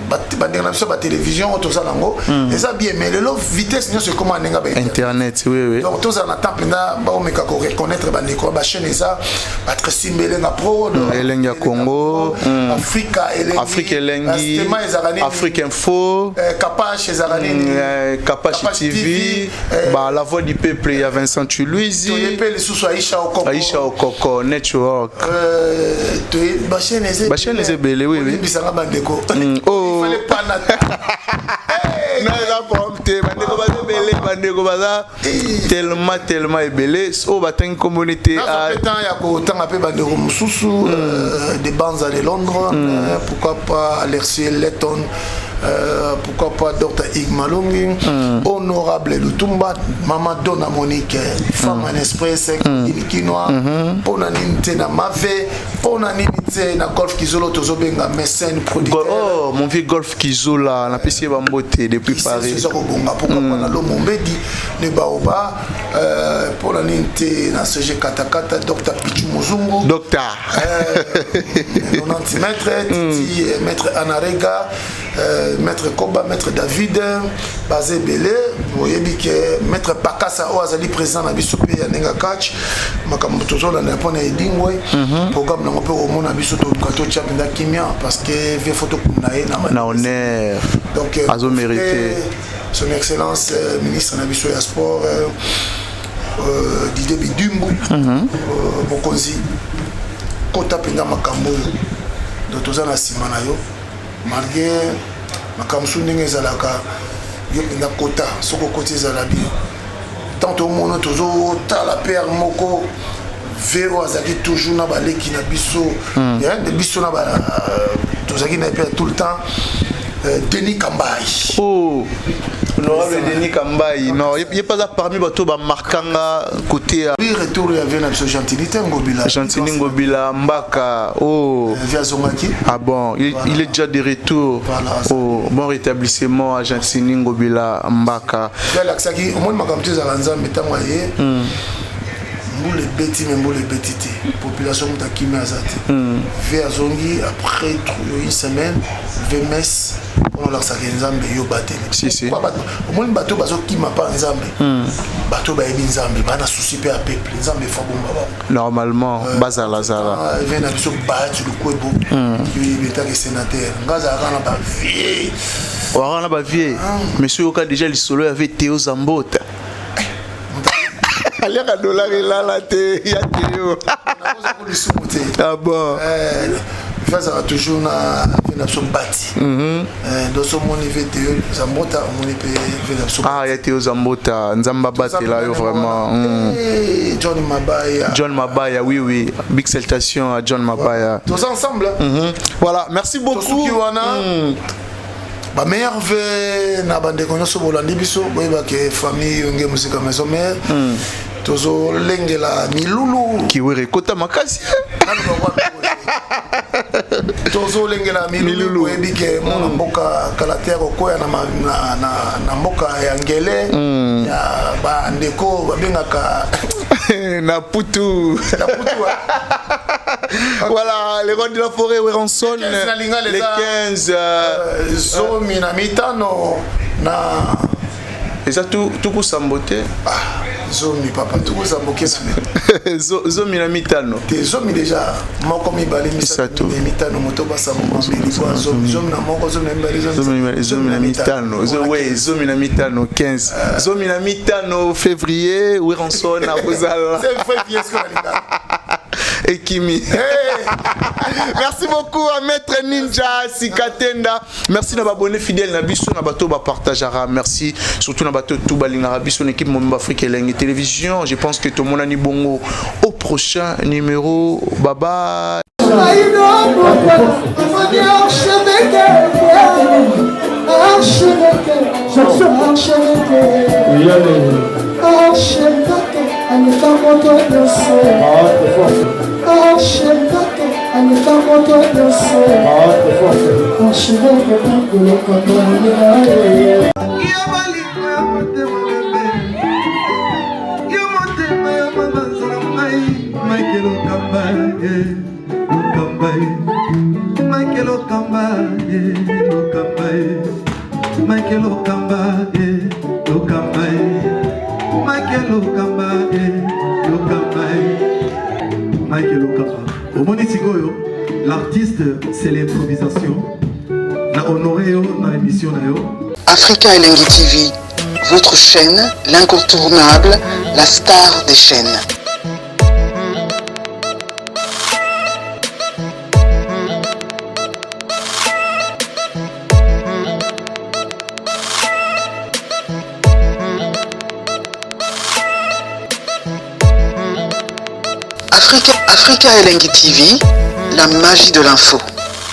Bandeko na biso batelévision oyo toza nango eza bien, mais lelo vitesse nyonso ekóma ndenge ba internet, oui. Donc tozala na temps mpenza, baomeka koreconnaître bandeko. Bachaîne eza Patrici Mbelenga Pro. Elengi ya Congo. Afrika Elengi. Afrique Elengi. Tema ezalaka nini? Afrique Info. Kapache ezalaka nini? Kapache Kapache TV. TV. Bah, La Voix du Peuple ya Vincent Tuluizi. Toye mpe lisusu Aisha Okoko. Aisha Okoko Network. Toye bachaîne eza. Bachaîne eza ebele, oui. Olimbisanga bandeko. Oh. Il fallait pas na Non, eza problème te. Bandeko baza ebele, bandeko baza tellement, tellement ebele oyo batangi nkomboni te. Nazwa mpe temps ya kotanga mpe bandeko mosusu, de Banza de Londres, pourquoi pas Alexis Letton, pourquoi pas Dr Ig Malongi, honorable Lutumba, Mama Dona Monique, femme en esprit, kinois. Mpona nini te na Mave? Mpona nini te na Golf Kizolo? Tozobenga mécène producteur. Oh, mon vieux Golf Kizola, napesi ye bambote depuis Paris. Eza kobonga. Pourquoi pas na Lomo Mbedi ne Baoba? Mpona nini te na CG Katakata, Dr Pichu Mozungu? Docteur. 90 mètres Titi, maître Anarega, maître Koba, maître David, baza ebele. Oyebi ke maître Pakasa oyo azali président na biso mpe ya ndenge catch, makambo tozolanda mpona Edingwe, programme nango mpe omona biso toluka totia mpenza kimia, parce que vie faut tokunda ye na na honneur. Donc azo mérité. Son Excellence ministre na biso ya sport, Didier Bidumbu, mokonzi, kota mpenza makambo oyo. Donc toza na nsima na yo malgré makambo mosusu ndenge ezalaka. Yo mpenza kota, soki okoti ezala bien. Tant tomona tozotala père moko vero azalaki toujours na baleki na biso, de biso na tozalaki na ye mpe tout le temps, Denis Kambai. Oh, honorable Denis Kambai, non, ye pas parmi bato bamarkanga côté ya Oui, retour ya vie na biso Gentilité Ngobila. Gentini Ngobila Mbaka, oh. Vie azongaki. Ah bon, Voilà. il est déjà de retour. Voilà. Oh, bon rétablissement à Gentini Ngobila Mbaka. Vie alakisaki, omoni makambo te ezala Nzambe. Ntango aye, mbula ebeti, me mbula ebeti te, population moto akimi aza te. Vie azongi après une semaine vms mpona olakisaka Nzambe yo bateli. Si, si. Omoni bato bazokima mpa Nzambe, bato bayebi Nzambe, baa na souci mpe ya peuple. Nzambe efa bomba bango. Normalement bazalazala. Ve na biso Bahati Lukwebo, yo yebi etake sénateur, nga azalaka na bavie. Waka na bavie, monsieur, oyoka déjà lisolo ya ve Teo Zambota, aliaka dollar elala te ya Teo. Nakoza lisumu te. Ah bon. Ve azalaka toujours na ve na biso Bati. Donc so omoni ve Teo Zambota, omoni mpe ve na biso. Ah, ya Teo Zambota, Nzambe abatela yo vraiment. John Mabaya. John Mabaya, oui, big salutation à John Mabaya. Toza ensemble. Voilà, merci beaucoup. Tosuki wana. Bameilleurs vœux na bandeko nyonso bolandi biso. Boyebake famille Yonge Mosika Maison Mère, tozolengela milulu. Kiwere ekota makasi. Tozolengela milulu. Boyebi ke mwana mboka kala te akokwea na mboka ya ngele ya bandeko babengaka na putu. Na putu. Voilà, les rois de la forêt, Werrason. Les 15 15 na Eza tuku sambo te? Ah, zomi papa, tuku sambo kesa. 15. Te, zomi déjà: moko, mibale, misato, mitano, motoba, sambo, mwambe, libwa, zomi, 11, 12. 15, we, 15, 15, 15 février, Werrason akozala ekimi. Merci beaucoup à Maître Ninja Sikatenda. Merci na babonné fidèle na biso, na bato bapartageara. Merci surtout na bato tout balingaka biso, na équipe Momba Afrique Elengi Télévision. Je pense que tomonani bongo au prochain numéro. Bye bye. Archevêque, archevêque, archevêque, archevêque, aleka moto nyonso, archevêque, aleka moto nyonso, archevêque kolokaka. Yo bolingo ya motema bebe, yo motema ya mabanzo na ngai, Michael Okamba, Okamba, Michael Okamba. Lokamba ye Lokamba ye Mike Lokamba ye Lokamba ye Mike Lokamba ye Lokamba ye Mike Lokamba. Omoni sikoyo, l'artiste, c'est l'improvisation. Na honoré yo na émission na yo. Africa Elengi TV, votre chaîne, l'incontournable, la star des chaînes. Africa, Africa Elengi TV, la magie de l'info.